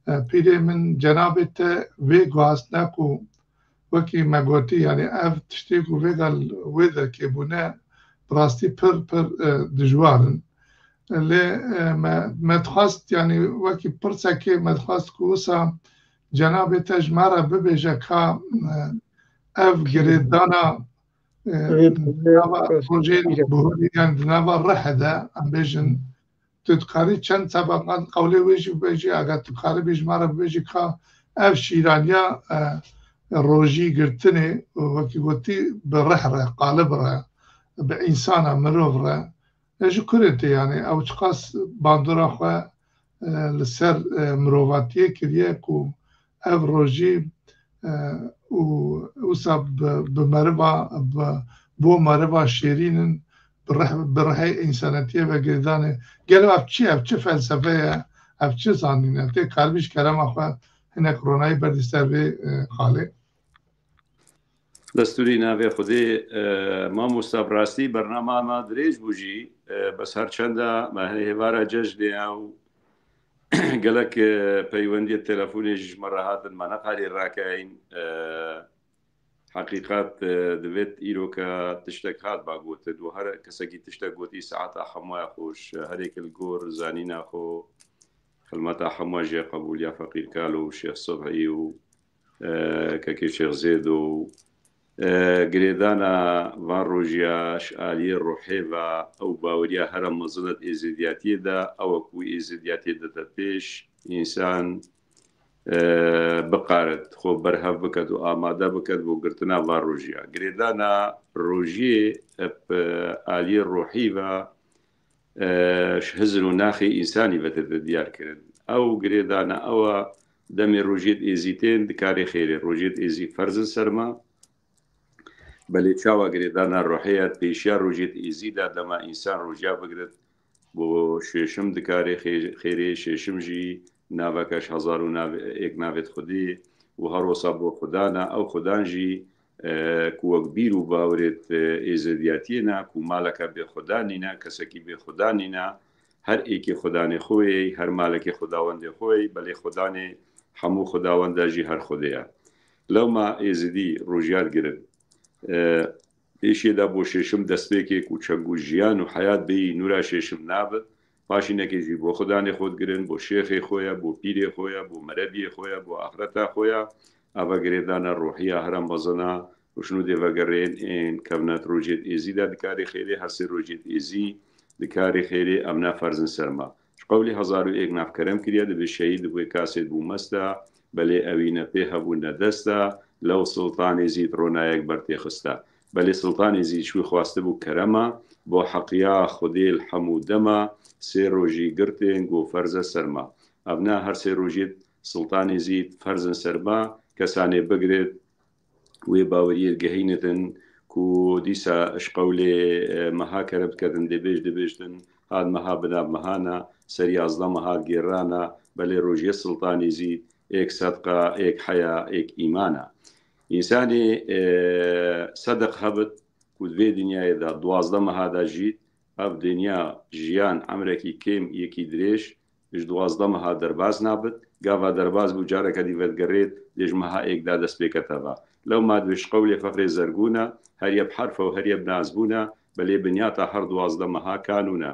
E, pîrê min, cenabê te vê guhastine ku wekî me gotî, yanî ev tiştê ku vêga li wê derkê bûne, bi rastî pir, pir, e, dijwar in. Lê, e, me, me dixwest, yanî wekî pirsekê me dixwest ku wisa cenabê te ji me re bibêje ka, e, ev girêdana, e, Evet, di nava evet. rojê bihurî, yanî di nava rihê de, em bêjin, tu dikarî çend sebeqan qewlê wê jî bibêjî, eger tu dikaribî ji me re bibêjî ka ev şîraniya, e, rojî girtinê, wekî gotî, bi rih re, qalib re, bi însana, mirov re, e, ji kurê tê, yanî ew çiqas bandora xwe, e, li ser, e, mirovatiyê kiriye ku ev rojî, e, û wisa bi, bi meriva, bi, bo meriva şêrîn in, bi rih-, bi rihê însanetiyê ve girêdanê. Gelo ev çi, ev çi felsefe ye, ev çi zanîn e? Tê karibî ji kerema xwe hinek ronayî berdî ser vê, e, xalê? Destûrî navê Xwedê, e, mamosta, bi rastî bernama me dirêj bû jî, e, bes her çenda me hê hêvara cejnê ew gelek, e, peywendiyê telefonê jî ji me re hatin, me nekarî rakeyn. E, heqîqet, e, divêt îroka tiştek hat ba gotin û her kesekî tiştek gotî saeta hemûya xweş, her yek li gor zanîna xwe, xilmeta hemûya jê qebûliya Feqîr Kalo û Şêx Subhî û, e, Kekê Şêx Zêdo û, e, girêdana van rojiya ji aliyê ruhê ve ew baweriya here mezin e di êzidiyatiyê de, ew e ku êzidiyatiyê dide pêş, însan, e, biqarit xwe berhev biket û amade biket bo girtina van rojiya. Girêdana rojiyê, e, bi aliyê ruhî ve, e, ji hizir û naxê însanî ve tête diyar kirin. Ew girêdana ew e, demê rojiyê êzî tên dikarê xêrê. Rojiyê êzî ferz in ser me. Belê çawa girêdana ruhê ye, pêşiya rojiyê êzî de dema însan rojiya bigrit, bo şêşim dikarê xê-, xêrê şêşim jî naveka ji hezar û nav-, êk navêt Xwedê û her wisa bo Xudan e. Ew Xudan jî, e, ku wek bîr û bawerêt, e, êzidiyatiyê ne, ku maleke bê Xudan nîne, kesekî bê Xudan nîne, her êkê Xudanê xwe yê, her malekê xudawendê xwe yê, belê Xudanê hemû xudawenda jî her Xwedê ye. Lewma êzidî rojiyat girin. E, Pêşê de bo şêşim destpêkê ku çengû jiyan û heyat bêyî nûra şêşim nabit. Paşînekê jî bo Xudanê xwe digirin, bo şêxê xwe ye, bo pîrê xwe ye, bo merebiyê xwe ye, bo axireta xwe ye. Eva girêdana rohiya hera mezin e, û şinû dê vegerên ên kevnet rojêt êzî de dikarê xêrê, her sê rojêt êzî dikarê xêrê, em ne ferzin ser me. Ji qewlê hezar û êk nav kerem kiriye, dibê şehîd dibû, kasê dibû mesta, belê ewî ne pê hebû ne desta, lew Siltanê Zîd ronayek ber tê xista. Belê Siltanê Zîd ji wî xwastibû kerema, bo heqiya Xwedê li hemû dema, sê rojî girtên, go ferz e ser me. Ev ne her sê rojî Siltanê Zîd ferzin ser me, kesanê bigirêt, wê baweriyê gehînitin ku dîsa ji qewlê, e, meha kerem diketin, dê bêj dibêjtin, hat meha bi nav meha ne, ser yazdeh meha gêrana, belê rojiyê Siltanê Zîd êk sedqa, êk heya, êk îmana. Însanê, e, sedeq hebit ku di vê dinyayê de duwazdeh meha de jît, ev dinya jiyan emrekî kêm yekî dirêj, ji duwazdeh meha derbas nabit, gava derbas bû careke dî vedigerêt, lê ji meha êk de dest pê kete va. Lewma dibê ji qewlê fexrê zergûn e, heriye bi herf e û heriye bi nas bûn e, belê binyata her duwazdeh meha kanûn e.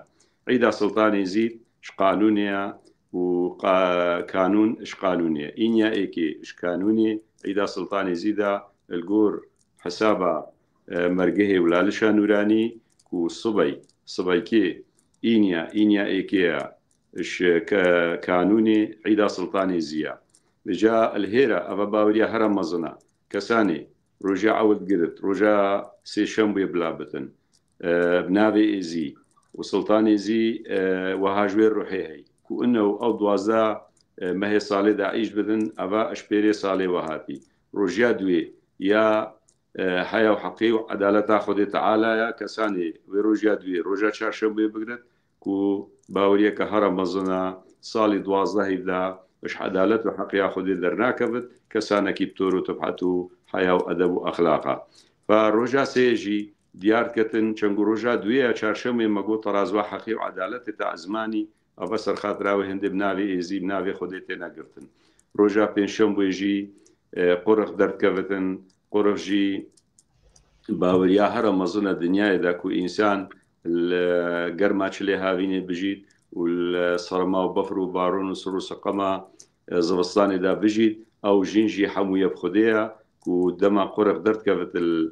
Îda Siltanê Zîd ji qanûnê ye û qa-, kanûn ji qanûnê ye. Înya êkê ji kanûnê, Îda Siltanê Zîd e, li gor hesaba, e, mergehê û lalişa nûranî ku sibey, sibeykê, înya, înya êkê ye, ji ke-, kanûnê Îda Siltanê Zî ye. Vêca li hêra eva baweriya hera mezin e. Kesanê roja ewil girit, roja sêşembê bila bitin, e, bi navê Êzî û Siltanê Zî, e, wiha ji wê ruhê hey ku ino ew duwazdeh, e, mehê salê de îş bidin, eva ji pêrê salê we hatî. Rojiya duwê ya, e, heya û heqê û edaleta Xwedê Teala ya, kesanê wê rojiya duwê, roja çarşembê bigret ku baweriyeke hera mezin e, salî duwazdehî de ji edalet û heqiya Xwedê dernakevit, kesanekî bi tor û tibhet û heya û edeb û exlaqa. Fa roja sê jî diyar diketin, çend ku roja duwê ya çarşemê me got terazwa heqê û edaletê ta ezmanî, ava serxatira wê hindê bi navê Êzî, bi navê Xwedê têne girtin. Roja pêncşembê jî, e, qurix derdkevitin, qurix jî baweriya hera mezin e dinyayê de ku însan li germa çilê havînê bijît û li serma û befr û baron û sir û seqema, e, zivistanê de bijît. Ew jin jî hemûye bi Xwedê ye ku dema qurix derdkevit li,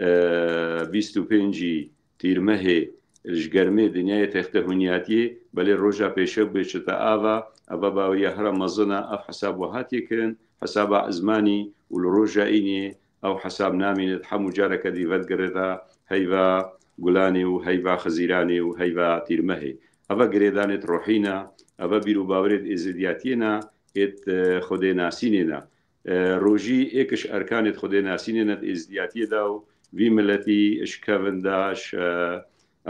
e, bîst û pêncî Tîrmehê ji germê dinyayê texte hûniyatiyê, belê roja pêşe bê çite ava, eva baweriya hera mezin e, ev hesab we hatiye kirin, hesaba ezmanî û li roja înê ew hesab namîne, hemû careke dî vedigirêta heyva gulanê û heyva xizîranê û heyva tîrmehê. Eva girêdanêt ruhî ne, eva bîr û bawerêt êzidiyatiyê ne, êt, e, xwedênasînê ne. E, rojî êk ji erkanêt xwedênasînê ne di êzidiyatiyê de û vî miletî ji kevin de, ji, e,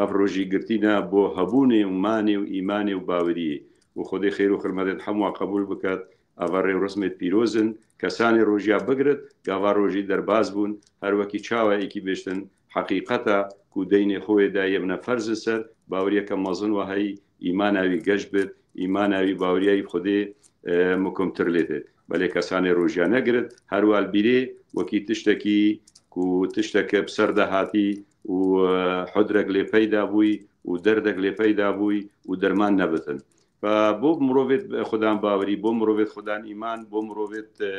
ev rojî girtî ne bo hebûnê û manê û îmanê û baweriyê. Û Xwedê xêr û xirmetêt hemûa qebûl biket, eva rê û resmêt pîroz in. Kesanê rojiya bigrit, gava rojî derbas bûn, her wekî çawa êkî bêjtin, heqîqet e ku deynê xwe wê dayê bine ferzin ser, baweriyeke mezin we heyî, îmana wî geş bit, îmana wî baweriya wî bi Xwedê, e, mukumtir lê têt. Belê kesanê rojiya negirit, her wa li bîrê wekî tiştekî ku tişteke bi ser de hatî û, e, hudrek lê peyda bûyî û derdek lê peyda bûyî û derman nebitin. Fe bo mirovêt xudan bawerî, bo mirovêt xudan îman, bo mirovêt, e,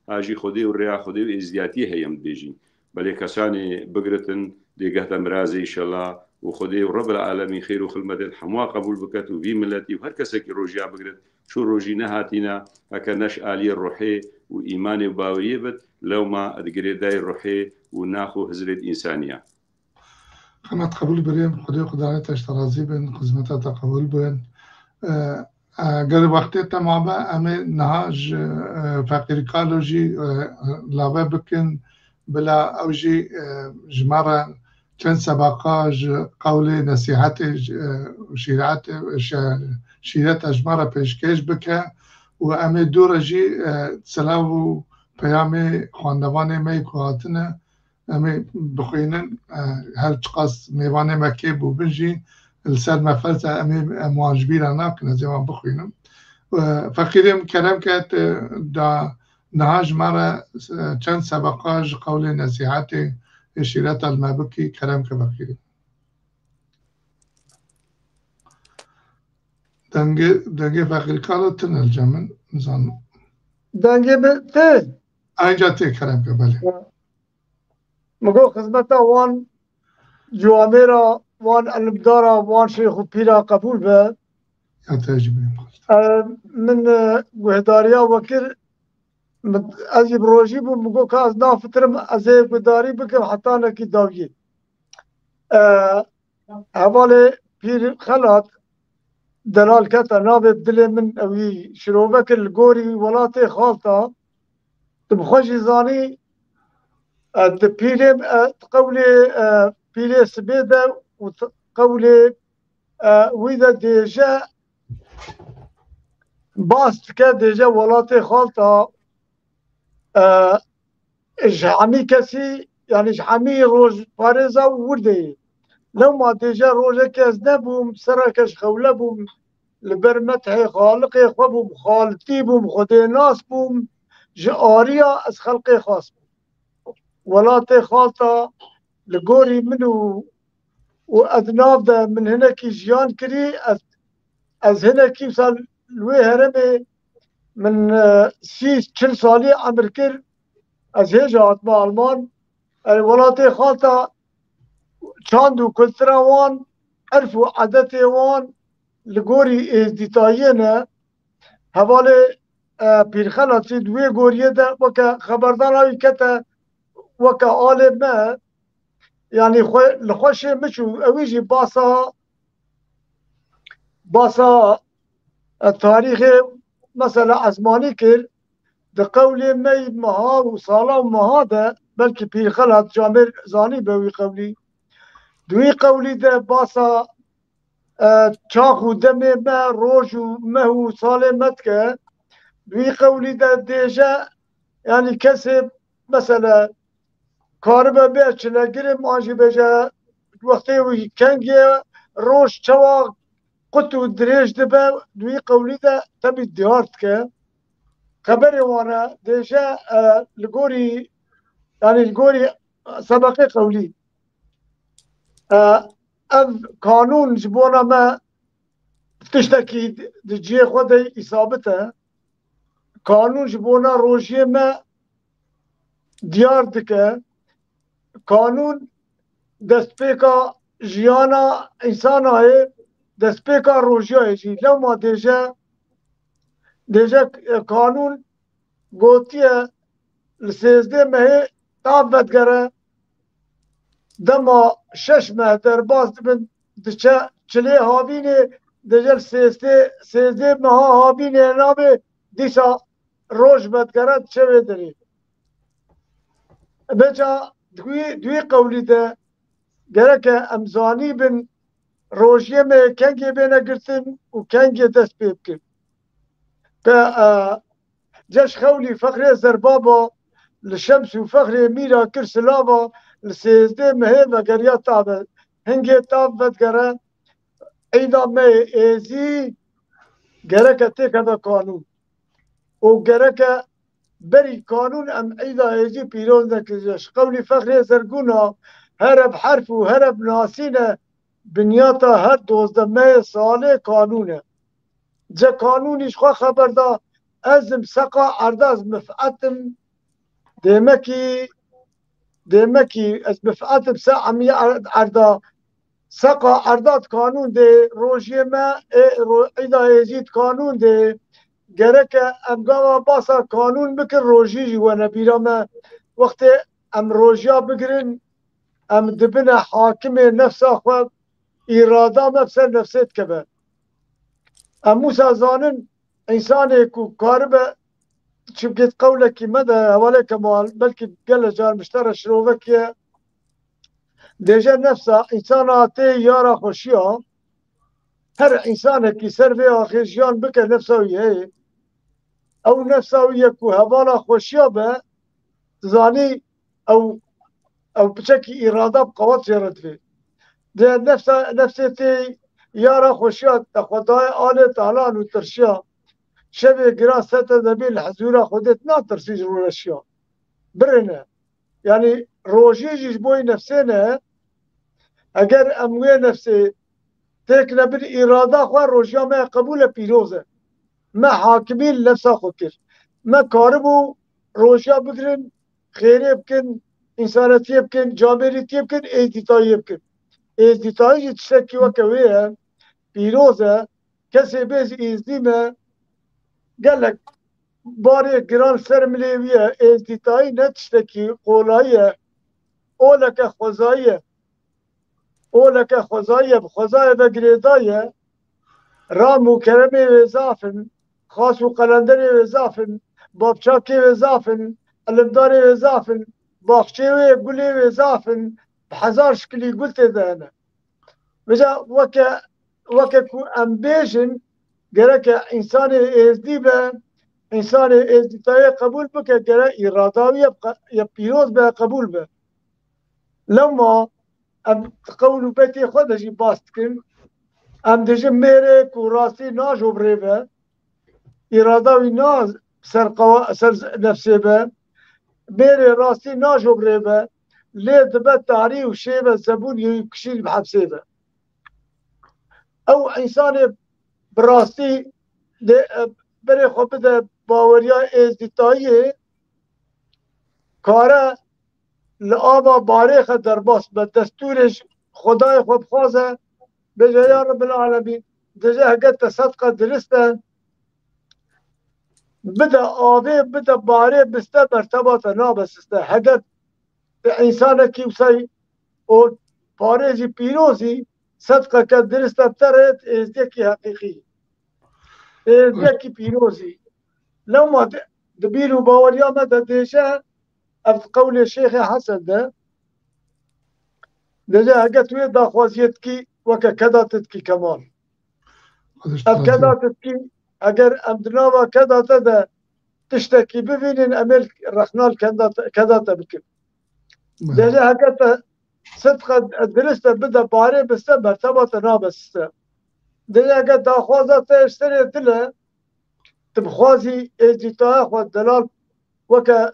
hajî Xwedê û rêya Xwedê û êzdiyatiyê heye em dibêjîn. Belê kesanê bigiritin dê gehte mirazê înşellah û Xwedê û Rebbil Alemîn xêr û xilmetêt hemûa qebûl biket û vî miletî û her kesekî rojiya bigirit, çû rojî nehatîne, heke ne ji aliyê ruhê û îmanê û baweriyê bit, lewma di girêdayê ruhê û nax û hizrêt însaniya. Xemet qebûl birêm, Xwedê Xudanê te ji te razî bin, xizmeta te qebûl bin. E, e, ger wextê te mabe, em ê niha ji, e, Feqîr Kalo jî, e, lave bikin, bila ew jî, e, ji me re çend sebeqa ji qewlê, nesîhetê, ji, e, şîretê, şe-, şîreta ji me re pêşkêş bike û em ê dû re jî, e, silav û peyamê xwendevanê me yê ku hatine, em ê bixwînin, e, her çiqas mêvanê me kê bûbin jî li ser me ferz e, em ê, em wan ji bîra nakin, ez ê wan bixwînim. E, Feqîrê min kerem ke tu da niha ji me re, e, çend sebeqa ji qewlê nesîhetê ê şîreta li me bikî, kerem ke Feqîrê. Dengê, dengê Feqîr Kalo tune li cem min, nizanim. Dengê min tê? Ayrıca tê kerem ke, belê. Min got xizmeta wan ciwamêra, wan elimdara, wan şêx û pîra qebûl be. Ya te jî bê. E, min, e, guhdariya we kir, min, ez jî bi rojî bûm, min got ka ez nafitirim, ez ê guhdarî bikim heta nekî dawiyê. E, Hevalê Pîr Xelat delal kete navê dilê min, ewî şirove kir li gorî welatê xalta. Tu bi xwe jî zanî, e, di pîlê, e, di qewlê, e, pîlê sibê de û di qewlê, e, wî de dêje bas dike, dêje welatê xalta, e, ji hemî kesî, yanî ji hemî rojparêza wirdê ye. Lewma dêje rojekê ez nebûm, sereke ji xewle bûm, li ber methê Xaliqê xwe bûm, xalitî bûm, Xwedê nas bûm, ji ariya ez xelqê xas bûm. Welatê xalta li gorî min û, û ez nav de min hinekî jiyan kirî, ez, ez hinekî wisa li wê herêmê min, e, sî, çil salî emir kir, ez hêja hatime Alman, e, welatê xalta çand û kultura wan, erf û edetê wan li gorî êzdîtayiyê ne. Hevalê, e, Pîrxelatî di wê goriyê de weke xeberdana wî kete weke alê me, yanî xwe, li xwe şê min çû, ewî jî basa, basa, e, tarîxê mesela ezmanî kir, di qewlê me yî meha û sala û meha de, belkî Pîrxelat camêr zanî be wî qewlî. Di wî qewlî de basa, e, çax û demê me, roj û meh û salê me dike. Di wî qewlî de dêje, yanî kesê, mesele, karibe bê çilegirê, an jî bêje wextê wî kengê, roj çawa qut û dirêj dibe, di wî qewlî de tebî diyar dike. Xeberê wan e, dêje, e, li gorî, yanî li gorî sebeqê qewlî. E, ev kanûn ji bona me tiştekî di cihê xwe de îsabit e. Kanûn ji bona rojiyê me diyar dike. Kanûn destpêka jiyana însana ye, destpêka rojiya ye jî. Lewma dêje, dêje, e, kanûn gotiye li sêzdeh mehê tav vedigere. Dema şeş meh derbas dibin, diçe çilê havînê, dêje li sêzdeh, sêzdeh meha havînê nabê, dîsa roj vedigere, diçe wê derê. Vêca di wî, di wî qewlî de gereke em zanî bin rojiyê me kengê bêne girtin û kengê dest pê bikin. Te, e, Ceş Xewlî Fexrê Zerbaba li Şems û Fexrê Mîra kir silava, li sêzdeh mehê vegeriya tav e. Hingê tav vedigere, eyda me yê êzî gereke têkeve kanûn. Û gereke berî kanûn em eyda êzî pîroz nekirî. Ji qewlî Fexrê Zergûna, here bi herf û here bi nasîne, binyata her dozdeh mehê salê kanûn e. Ce kanûnî ji xwe xeber da, ez im seqa erda, ez mifet im, dêmekî, dêmekî ez mifet im se emî er-, erda, seqa erda di kanûn dê, rojiyê me ê ro-, îda êzî di kanûn dê, gereke em gava basa kanûn bikin, rojî jî wene bîra me. Wextê em rojiya bigirin, em dibine hakimê nefsa xwe, îrada me bi ser nefsê dikeve. Em wisa zanin, însanê ku karibe, çimkî qewlekî me de, hevalê Kemal, belkî gelek car miştere şirovekî ye, Dêje nefsa însana tê yara xweşiya. Her însanekî ser vê axê jiyan bike nefsa wî heye. Ew nefsa wî ye ku hevala xweşiya be, zanî ew, ew piçekî îrada bi qewet jê re divê. Dê nefsa, nefsê tê yara xweşiya te xwe daye alê talan û tirşiya. Şevê giran sete debî li hezûra Xwedê tu natirsî ji rûreşiya. Birêne. Yanî rojî jî ji bo yê nefsê ne. Eger em wê nefsê têk nebin, îrada xwe, rojiya me qebûl e, pîroz e. Me hakimî li nefsa xwe kir. Me karibû rojiya bigirin, xêrê bikin, însanetiyê bikin, camêrîtiyê bikin, êzdîtayiyê bikin. Êzdîtayî jî tiştekî weke wê ye, pîroz e. Kesê bêjî êzdî me, gelek barê giran ser milê wî ye. Êzdîtayî ne tiştekî qolayî ye. Oleke xwezayî ye. Oleke xwezayî ye, bi xwezayê ve girêdayî ye. Ram û keremê wê zaf in, xas û qelenderê wê zaf in, bapçakê wê zaf in, ilimdarê wê zaf in, baxçê wê, gulê wê zaf in, bi hezar şikilî gul tê de hene. Vêca weke, weke ku em bêjin, gereke însanê êzdî be, însanê êzdîtayê qebûl bike, gerek îrada wî ye, ye pîroz be, qebûl be. Lewma em di qewl û betê xwe de jî bas dikin. Em dijin mêrê ku rastî najo bi rê ve, îrada wî na ser qewa-, ser nefsê be, mêrê rastî najo bi rê ve, lê dibe tarî û şê ve zebûnî û kişîn bi hepsê ve. Ew însanê bi rastî dê, e, berê xwe bide baweriya êzdîtayiyê, kare li ava barê xwe derbas be, destûrê ji Xwedayê xwe bixwaze, bêje, ya Rebbil Alemîn, dêje hege te sedqa dirist e, bide avê, bide barê, biste merteba te nabe siste. Hege tu însanekî wisa û parêzî pîrozî, sedqeke dirist e, te re êzdiyekî heqîqî. Êzdiyekî pîrozî. Lewma di, di bîr û baweriya me de dêje, ev di qewlê Şêxê Hesen de, dêje hege tu yê daxwaziyê dikî, weke keda te dikî Kemal. Ev keda te dikî, eger em di nava keda te de tiştekî bivînin, em ê rexna li keda te, keda te bikin. Dêje heke te sidqa dirist e bide barê biste, merteba te nabe siste. Dêje heke daxwaza te ji serê dil e, tu bixwazî êzdîtaya xwe delal weke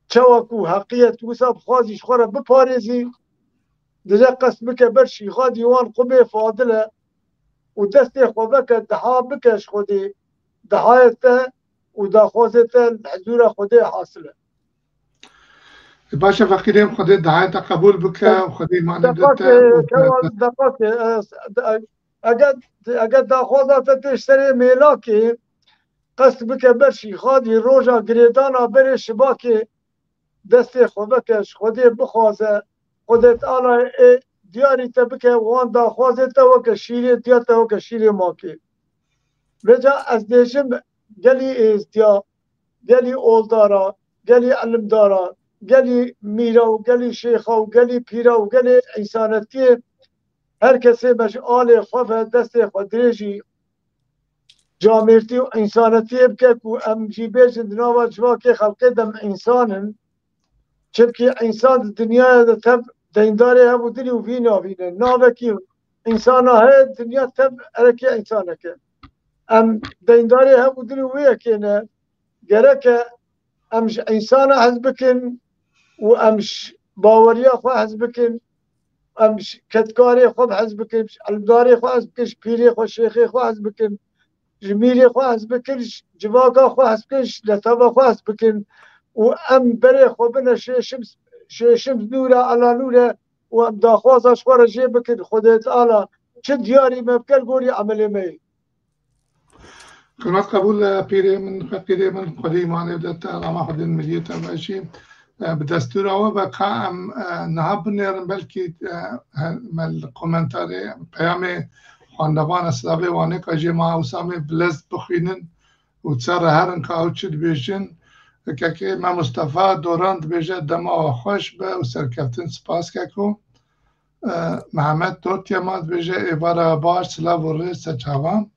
çawa ku heqiyet wisa bixwazî ji xwe re biparêzî, dêje qest bike ber şîxa dîwan qumê fadil e û destê xwe veke deha bike ji Xwedê, dehayê te û daxwazê te li hizûra Xwedê hasil e. Baş e, feqîrê min, Xwedê dehayê te qebûl bike û Xwedê îmanê bide te. Deqakê, û Kemal, deqakê, e, de-, eger, eger daxwaza te tê ji serê mêlakê, qest bike ber şîxadî, roja girêdana berê şibakê, destê xwe veke ji Xwedê bixwaze, Xwedê Teala ê diyarî te bike, wan daxwazê te weke şîrê diya te, weke şîrê makê. Vêca ez dêjim, gelî êzdiya, gelî oldara, gelî ilimdara, gelî mîra û gelî şêxa û gelî pîra û gelê însanetiyê, her kesê me ji alê xwe ve destê xwe dirêjî camêrtî û însanetiyê bike ku em jî bêjin di nava civakê xelkê de em însan in. Çimkî însan di dinyaya de tev deyndarê hev û dilî û vî navî ne. Navekî însana heye, dinya tev erekê însanek e. Em deyndarê hev û dilî wê yekê ne. Gereke em ji însana hez bikin û em ji baweriya xwe hez bikin. Em ji kedkarê xwe bi hez bikin, ji ilimdarê xwe hez bikin, ji pîrê xwe, şêxê xwe hez bikin, ji mîrê xwe hez bikin, ji civaka xwe hez bikin, ji netava xwe hez bikin û em berê xwe bine şêşim, şêşim nûre, ala nûre û em daxwaza ji xwe re jê bikin. Xwedê Teala çi diyarî me bike li gorî emelê me yê. Qîmet qebûl e, pîrê min, feqîrê min, Xwedê îmanê bide te, rama Xwedê miliyê te me jî. E, bi destûra we be ka em, e, niha binêrin, belkî, e, he-, me li komentarê peyamê xwendevana silavê wanêka jê ma Ewsamê bi lez bixwînin û ser re herin ka ew çi dibêjin. Kekê me Mustafa Doran dibêje dema we xweş be û serkeftin, spas keko. E, Mehmet Dotya ma dibêje êvara baş, silav û rêz, te çavan.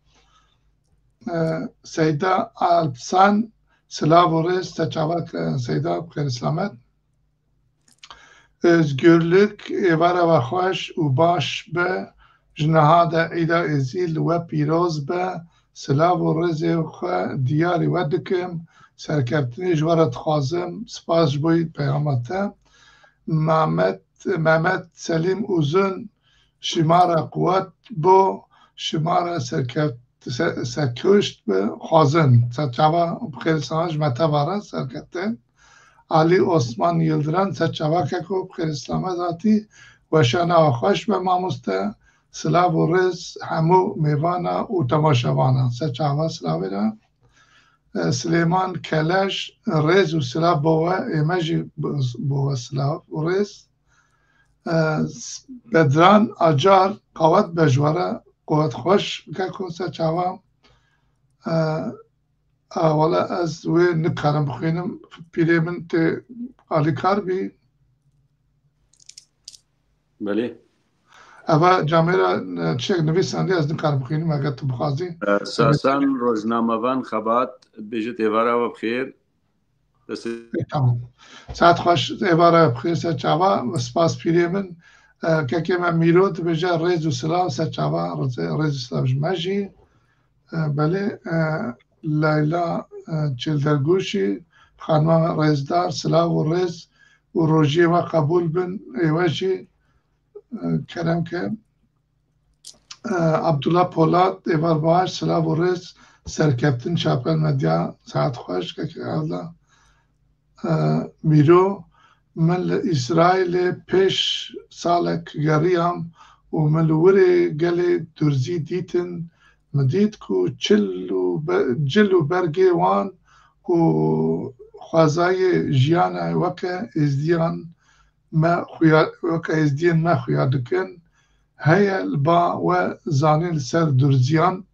E, Seyda Alpsan, silav û rêz, te çava, e, Seyda, bi xêr selamet. Özgürlük, êvara we xweş û baş be. Ji niha de Îda Êzî li we pîroz be. Silav û rêzê xwe diyarî we dikim. Serkeftinê ji we re dixwazim. Spas ji bo peyama te. Mehmet, Mehmet Selîm Uzun, şima re quwet bo, şima re serkeft-, se-, serkewşt bi xwazin. Ser çava bi xêr sana ji me teva re serkeftin. Alî Osman Yildiran, ser çava keko bi xêr selamet hatî. Weşana xweş be mamoste. Silav û rêz hemû mêvana û temaşevana. Ser çava silavê re. E, Silêman Keleş, rêz û silav bo we, ê me jî bo we silav û rêz. E, Bedran Acar, qawet be ji we re, qawet xweş, keko ser çava. E, a, wele ez wê nikarim bixwînim, pîrê min tê alîkar bî. Belê. Eva camêra, e, çek nivîsandî, ez nikarim bixwînim, eger tu bixwazî. E, Sasan rojnamevan xebat, bêjit êvara we bi xêr. Destê Tamam. Saet xweş, êvara bi xêr ser çava, spas pîrê min. E, kekê me Mîro dibêje rêz û silav ser çava, rêz, rêz û silav ji me jî. E, belê, e, Leyla, e, Çildergûşî, xanima me rêzdar, silav û rêz û rojiyê we qebûl bin, ê we jî, e, kerem ke. E, Abdullah Polat, êvar baş, silav û rêz, serkeftin Çapel Medya, saet xweş, kekê Abdullah. E, Mîro, min li Îsraîlê pêş salek geriyam û min li wirê gelê Durzî dîtin. Min dît ku çil û be-, cil û bergê wan û xwezayê jiyana weke êzdiyan me xuya, weke êzdiyên me xuya dikin. Heye li ba we zanîn li ser Durziyan.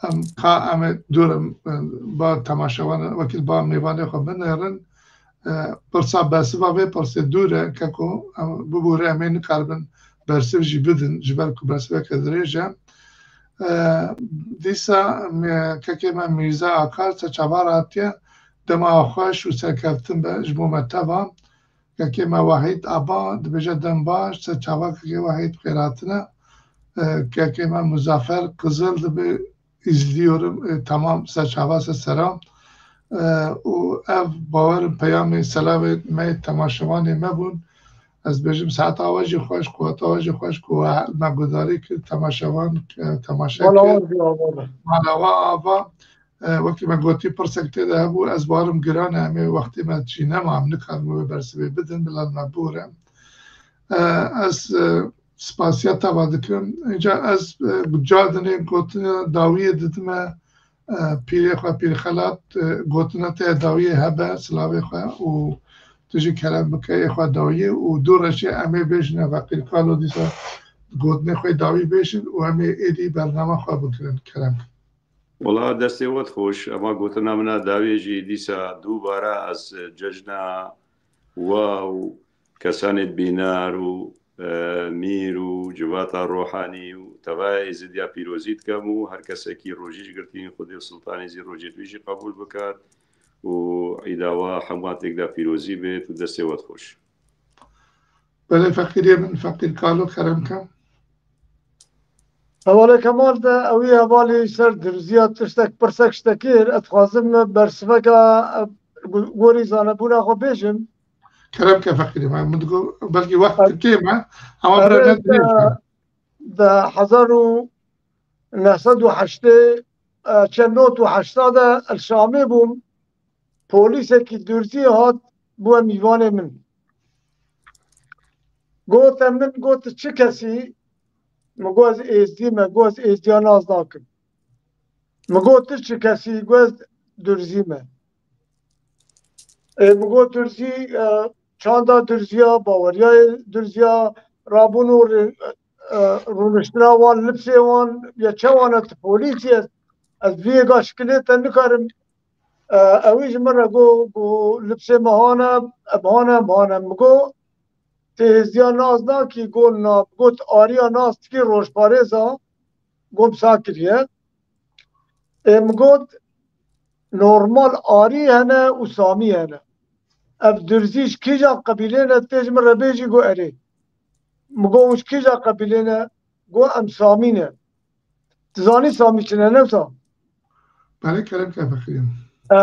Em ka em ê dûr em, em, ba temaşevan, wekî ba mêvanê xwe binêrin. E, pirsa bersiva vê pirsê dûr e, keko, em bibûre em ê nikaribin bersiv jî bidin, ji ber ku bersiveke dirêj e. E, dîsa me, kekê me Mîrza Akar ser çava re hatiye, dema xweş û serkeftin be ji bo me teva. Kekê me Wahîd Aba dibêje dem baş, ser çava kekê Wahîd bi xêr hatine. E, kekê me Muzafer Qizil dibe izliyorum, e, tamam, ser çava ser selam. E, û ev bawerim peyamê selavê me temaşevanê me bûn. Ez bêjim saeta we jî xweş, quweta we jî xweş ku we me guhdarî kir, temaşevan, e, temaşe kir. Mala we ava. E, wekî me gotî, pirsek tê de hebû, ez barim giran e, em ê wextê me çî nema, em nikarin wê bersivê bidin, bila me bûre. E, ez, e, spasiya te va dikim. Înca ez, e, ca dinê gotina dawiyê didime, e, pîrê xwe, Pîr Xelat, e, gotina te ya dawiyê hebe, silavê xwe û tu jî kerem bike ê xwe dawiyê û dû reşê em ê bêjine Feqîr Kalo dîsa gotinê xwe dawî bêjin û em ê êdî bernama xwe bigirin. Kerem. Wela destê we xweş. Ema gotina min a dawiyê jî dîsa dubare ez cejna we û kesanê bînar û, e, mîr û civata rohanî û tevaya Êzidiya pîrozî dikem û her kesekî rojî ji girtî Xwedê û Sultanê zî rojê wî jî qebûl bikat û îda we hemû têk de pîrozî bêt û destê we xweş. Belê feqîrê min, feqîr Kalo, kerem ke. Hevalê Kemal de ewî hevalî ser Dirziya tiştek pirsek ji te kir, ez dixwazim bersiveka, e, gu-, gorî zanebûna xwe bêjim. Kerem ke feqîrê me, min digo belkî wext kêm e, ama bira ne dirêj be. Di hezar û neh sed û heştê, e, çend not û heşta de li Şamê bûm. Polîsekî Durzî hat, bûye mîvanê min. Gote min, got, "Tu çi kesî?" Min got, "Ez êzdî me." Got, "Ez êzdiya nas nakim." Min got, "Tu çi kesî?" Got, "Ez Durzî me." Ê, min got, "Durzî, e, çanda Durziya, baweriyayê Durziya, rabûn û rê-, e, rûniştina wan, lipsê wan, ya çawan e, tu polîs yê, ez vî yê gaşkilê te nikarim." E, ewî ji min re got, got, "Lipsê me hane, em hane, em hane." Min got, tê êzdiya nas nakî, got na, got ariya nas dikî rojparêza, got sa kiriye. Ê min got, normal arî hene û samî hene. Ev durzî ji kîja qebîlê ne, tê ji min re bêjî, got erê. Min got, hûn ji kîja qebîlê ne? Got, em samî ne. Tu zanî samî çi ne, ne wisa? Belê, kerem ke feqîrê. E,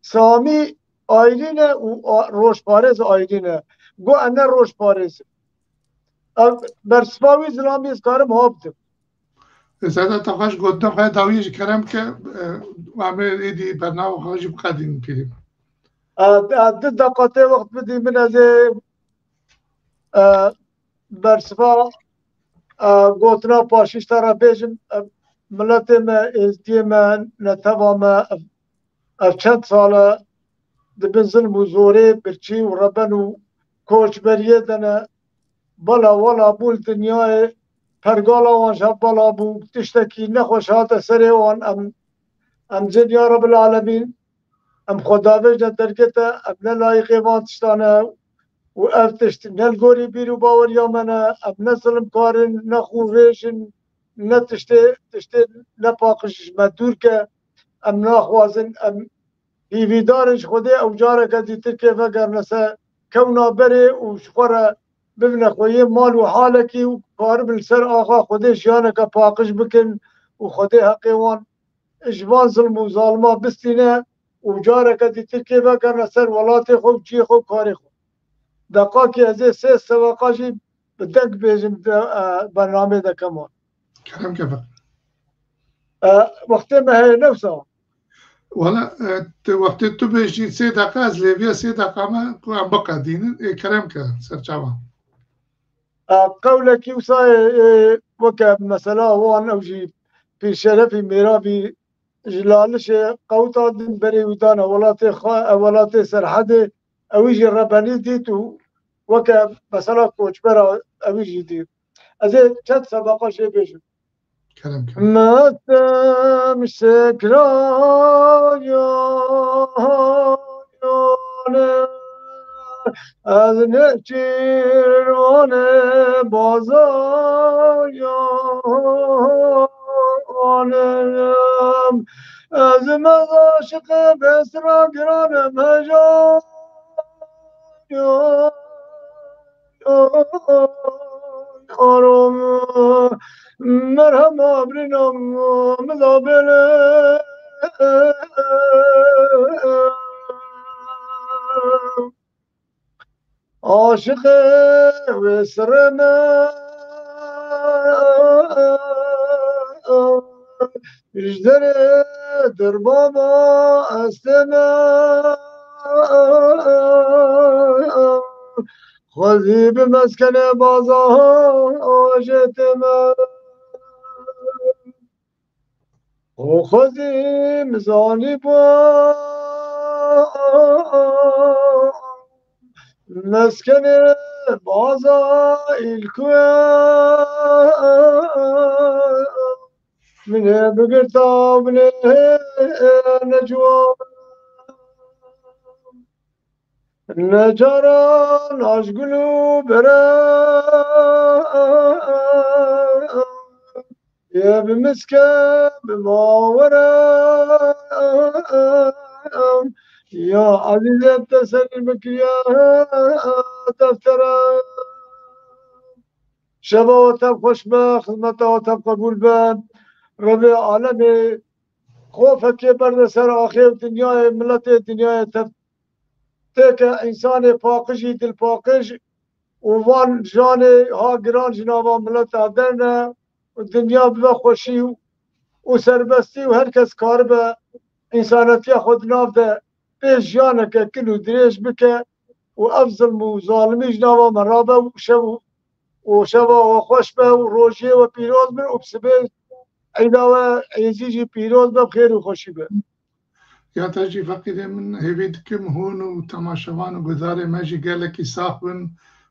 samî ayrî ne û a-, rojparêz ayrî ne. Got, em ne rojparêz in. Ev bersiva wî zilamî ez karim ha bidim. Zada te xweş gotina xwe dawiyê ji kerem ke, e, em ê êdî bernama xwe jî biqedînin pîrî. E, e, du deqatê wext bidî min, ez ê, e, bersiva, e, gotina paşîş te re bêjim. E, miletê me, êzdiyê me, neteva me, ev, ev çend sal e di bin zilm û zorê, birçî û reben û koçberiyê de ne. Bala wala bû li dinyayê, pergala wan ji hev bala bû, tiştekî nexweş hate serê wan, em, em cê ya Rebbil Alemîn, em xwe davêjne dergê te, em ne layîqê van tiştan e û ev tişt ne li gorî bîr û baweriya me ne, em ne zilimkar in, ne xûnrêj in, ne tiştê, tiştê nepaqij ji me dûr ke, em naxwazin, em hîvîdar in ji Xwedê ew careke dîtir kê vegerine ser kewna berê û ji xwe re bibine xweyê mal û halekî û karibin li ser axa Xwedê jiyaneke paqij bikin û Xwedê heqê wan ji van zilm û zalima bistîne û careke dîtir kê vegerine ser welatê xwe û ciyê xwe û karê xwe. Deqakê ez ê sê seweqa jî bi deng bêjim, de, e, bernameyê de keman. Kerem ke feqîr. E, wextê me heye, ne wisa? Wala, e, tu, wextê tu bêjî sê deqa, ez lêviya sê deqa me ku em biqedînin, ê kerem ke serçavan. E, qewlekî wisa ye, ê, weke mesela wan ew jî pîrşerefî mêravî ji Lalişê qewta din berê wî dane welatê xwe, e, welatê Serhedê, ewî jî rebenî dît û weke mesela koçbera ewî jî dît. Ez ê çend sebeqa jê bêjim. Kerem, kerem. Mestem şekrayane, ez nêçîrvanê bazayanem. Ez mez aşiqê bêsira giranem heja. Arom, merhema birîna min da bêle. Aşiqê wê sirê me, ji derê derbama estê me. Xwezî bi meskenê baza ajêtê me. Û xwezî min zanî bû meskenê baza îlkuye. Min ê bigirta, min ê neciwan. Necaran aşgul û bere ye bi miske bi mawere. Ya ezîzê, teselî bikiriye deftera. Şeva we tev xweş be, xizmeta we tev qebûl be. Rebê alemê xwe fekê berde ser axê û dinyayê, miletê dinyayê tev têke însanê paqijî dilpaqij û van janê ha giran ji nava mileta derne û dinya bibe xweşî û, û serbestî û her kes karibe însanetiya xwe di nav de pê jiyaneke kin û dirêj bike û ev zilm û zalimî ji nava me rabe û şev û, û şeva we xweş be û rojiyê we pîroz be û bi sibê eyda we êzî jî pîroz be, bi xêr û xweşî be. Ya te jî feqîrê min, hêvî dikim hûn û temaşevan û guhdarê me jî gelekî sax bin,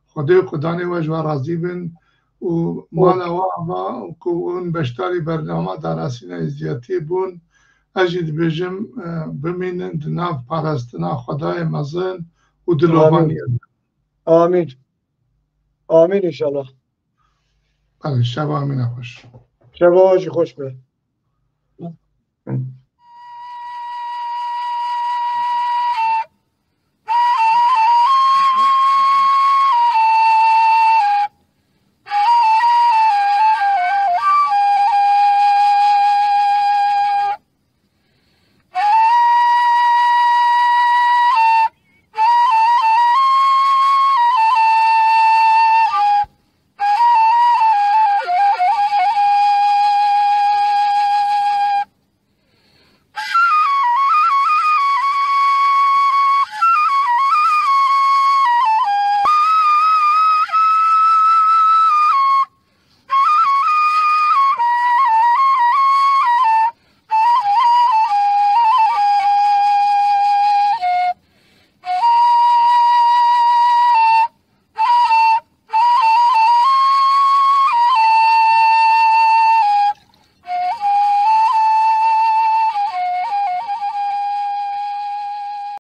Xwedê û xudanê we ji we razî bin û mala we ava ku hûn beşdarî bernama Darasîna Êzdiyatiyê bûn. Ez jî dibêjim, e, bimînin di nav parastina Xwedayê mezin û dilovaniya. Amîn. Amîn. Amîn înşallah. Belê, şeva Amîna xweş. Şeva jî xweş be.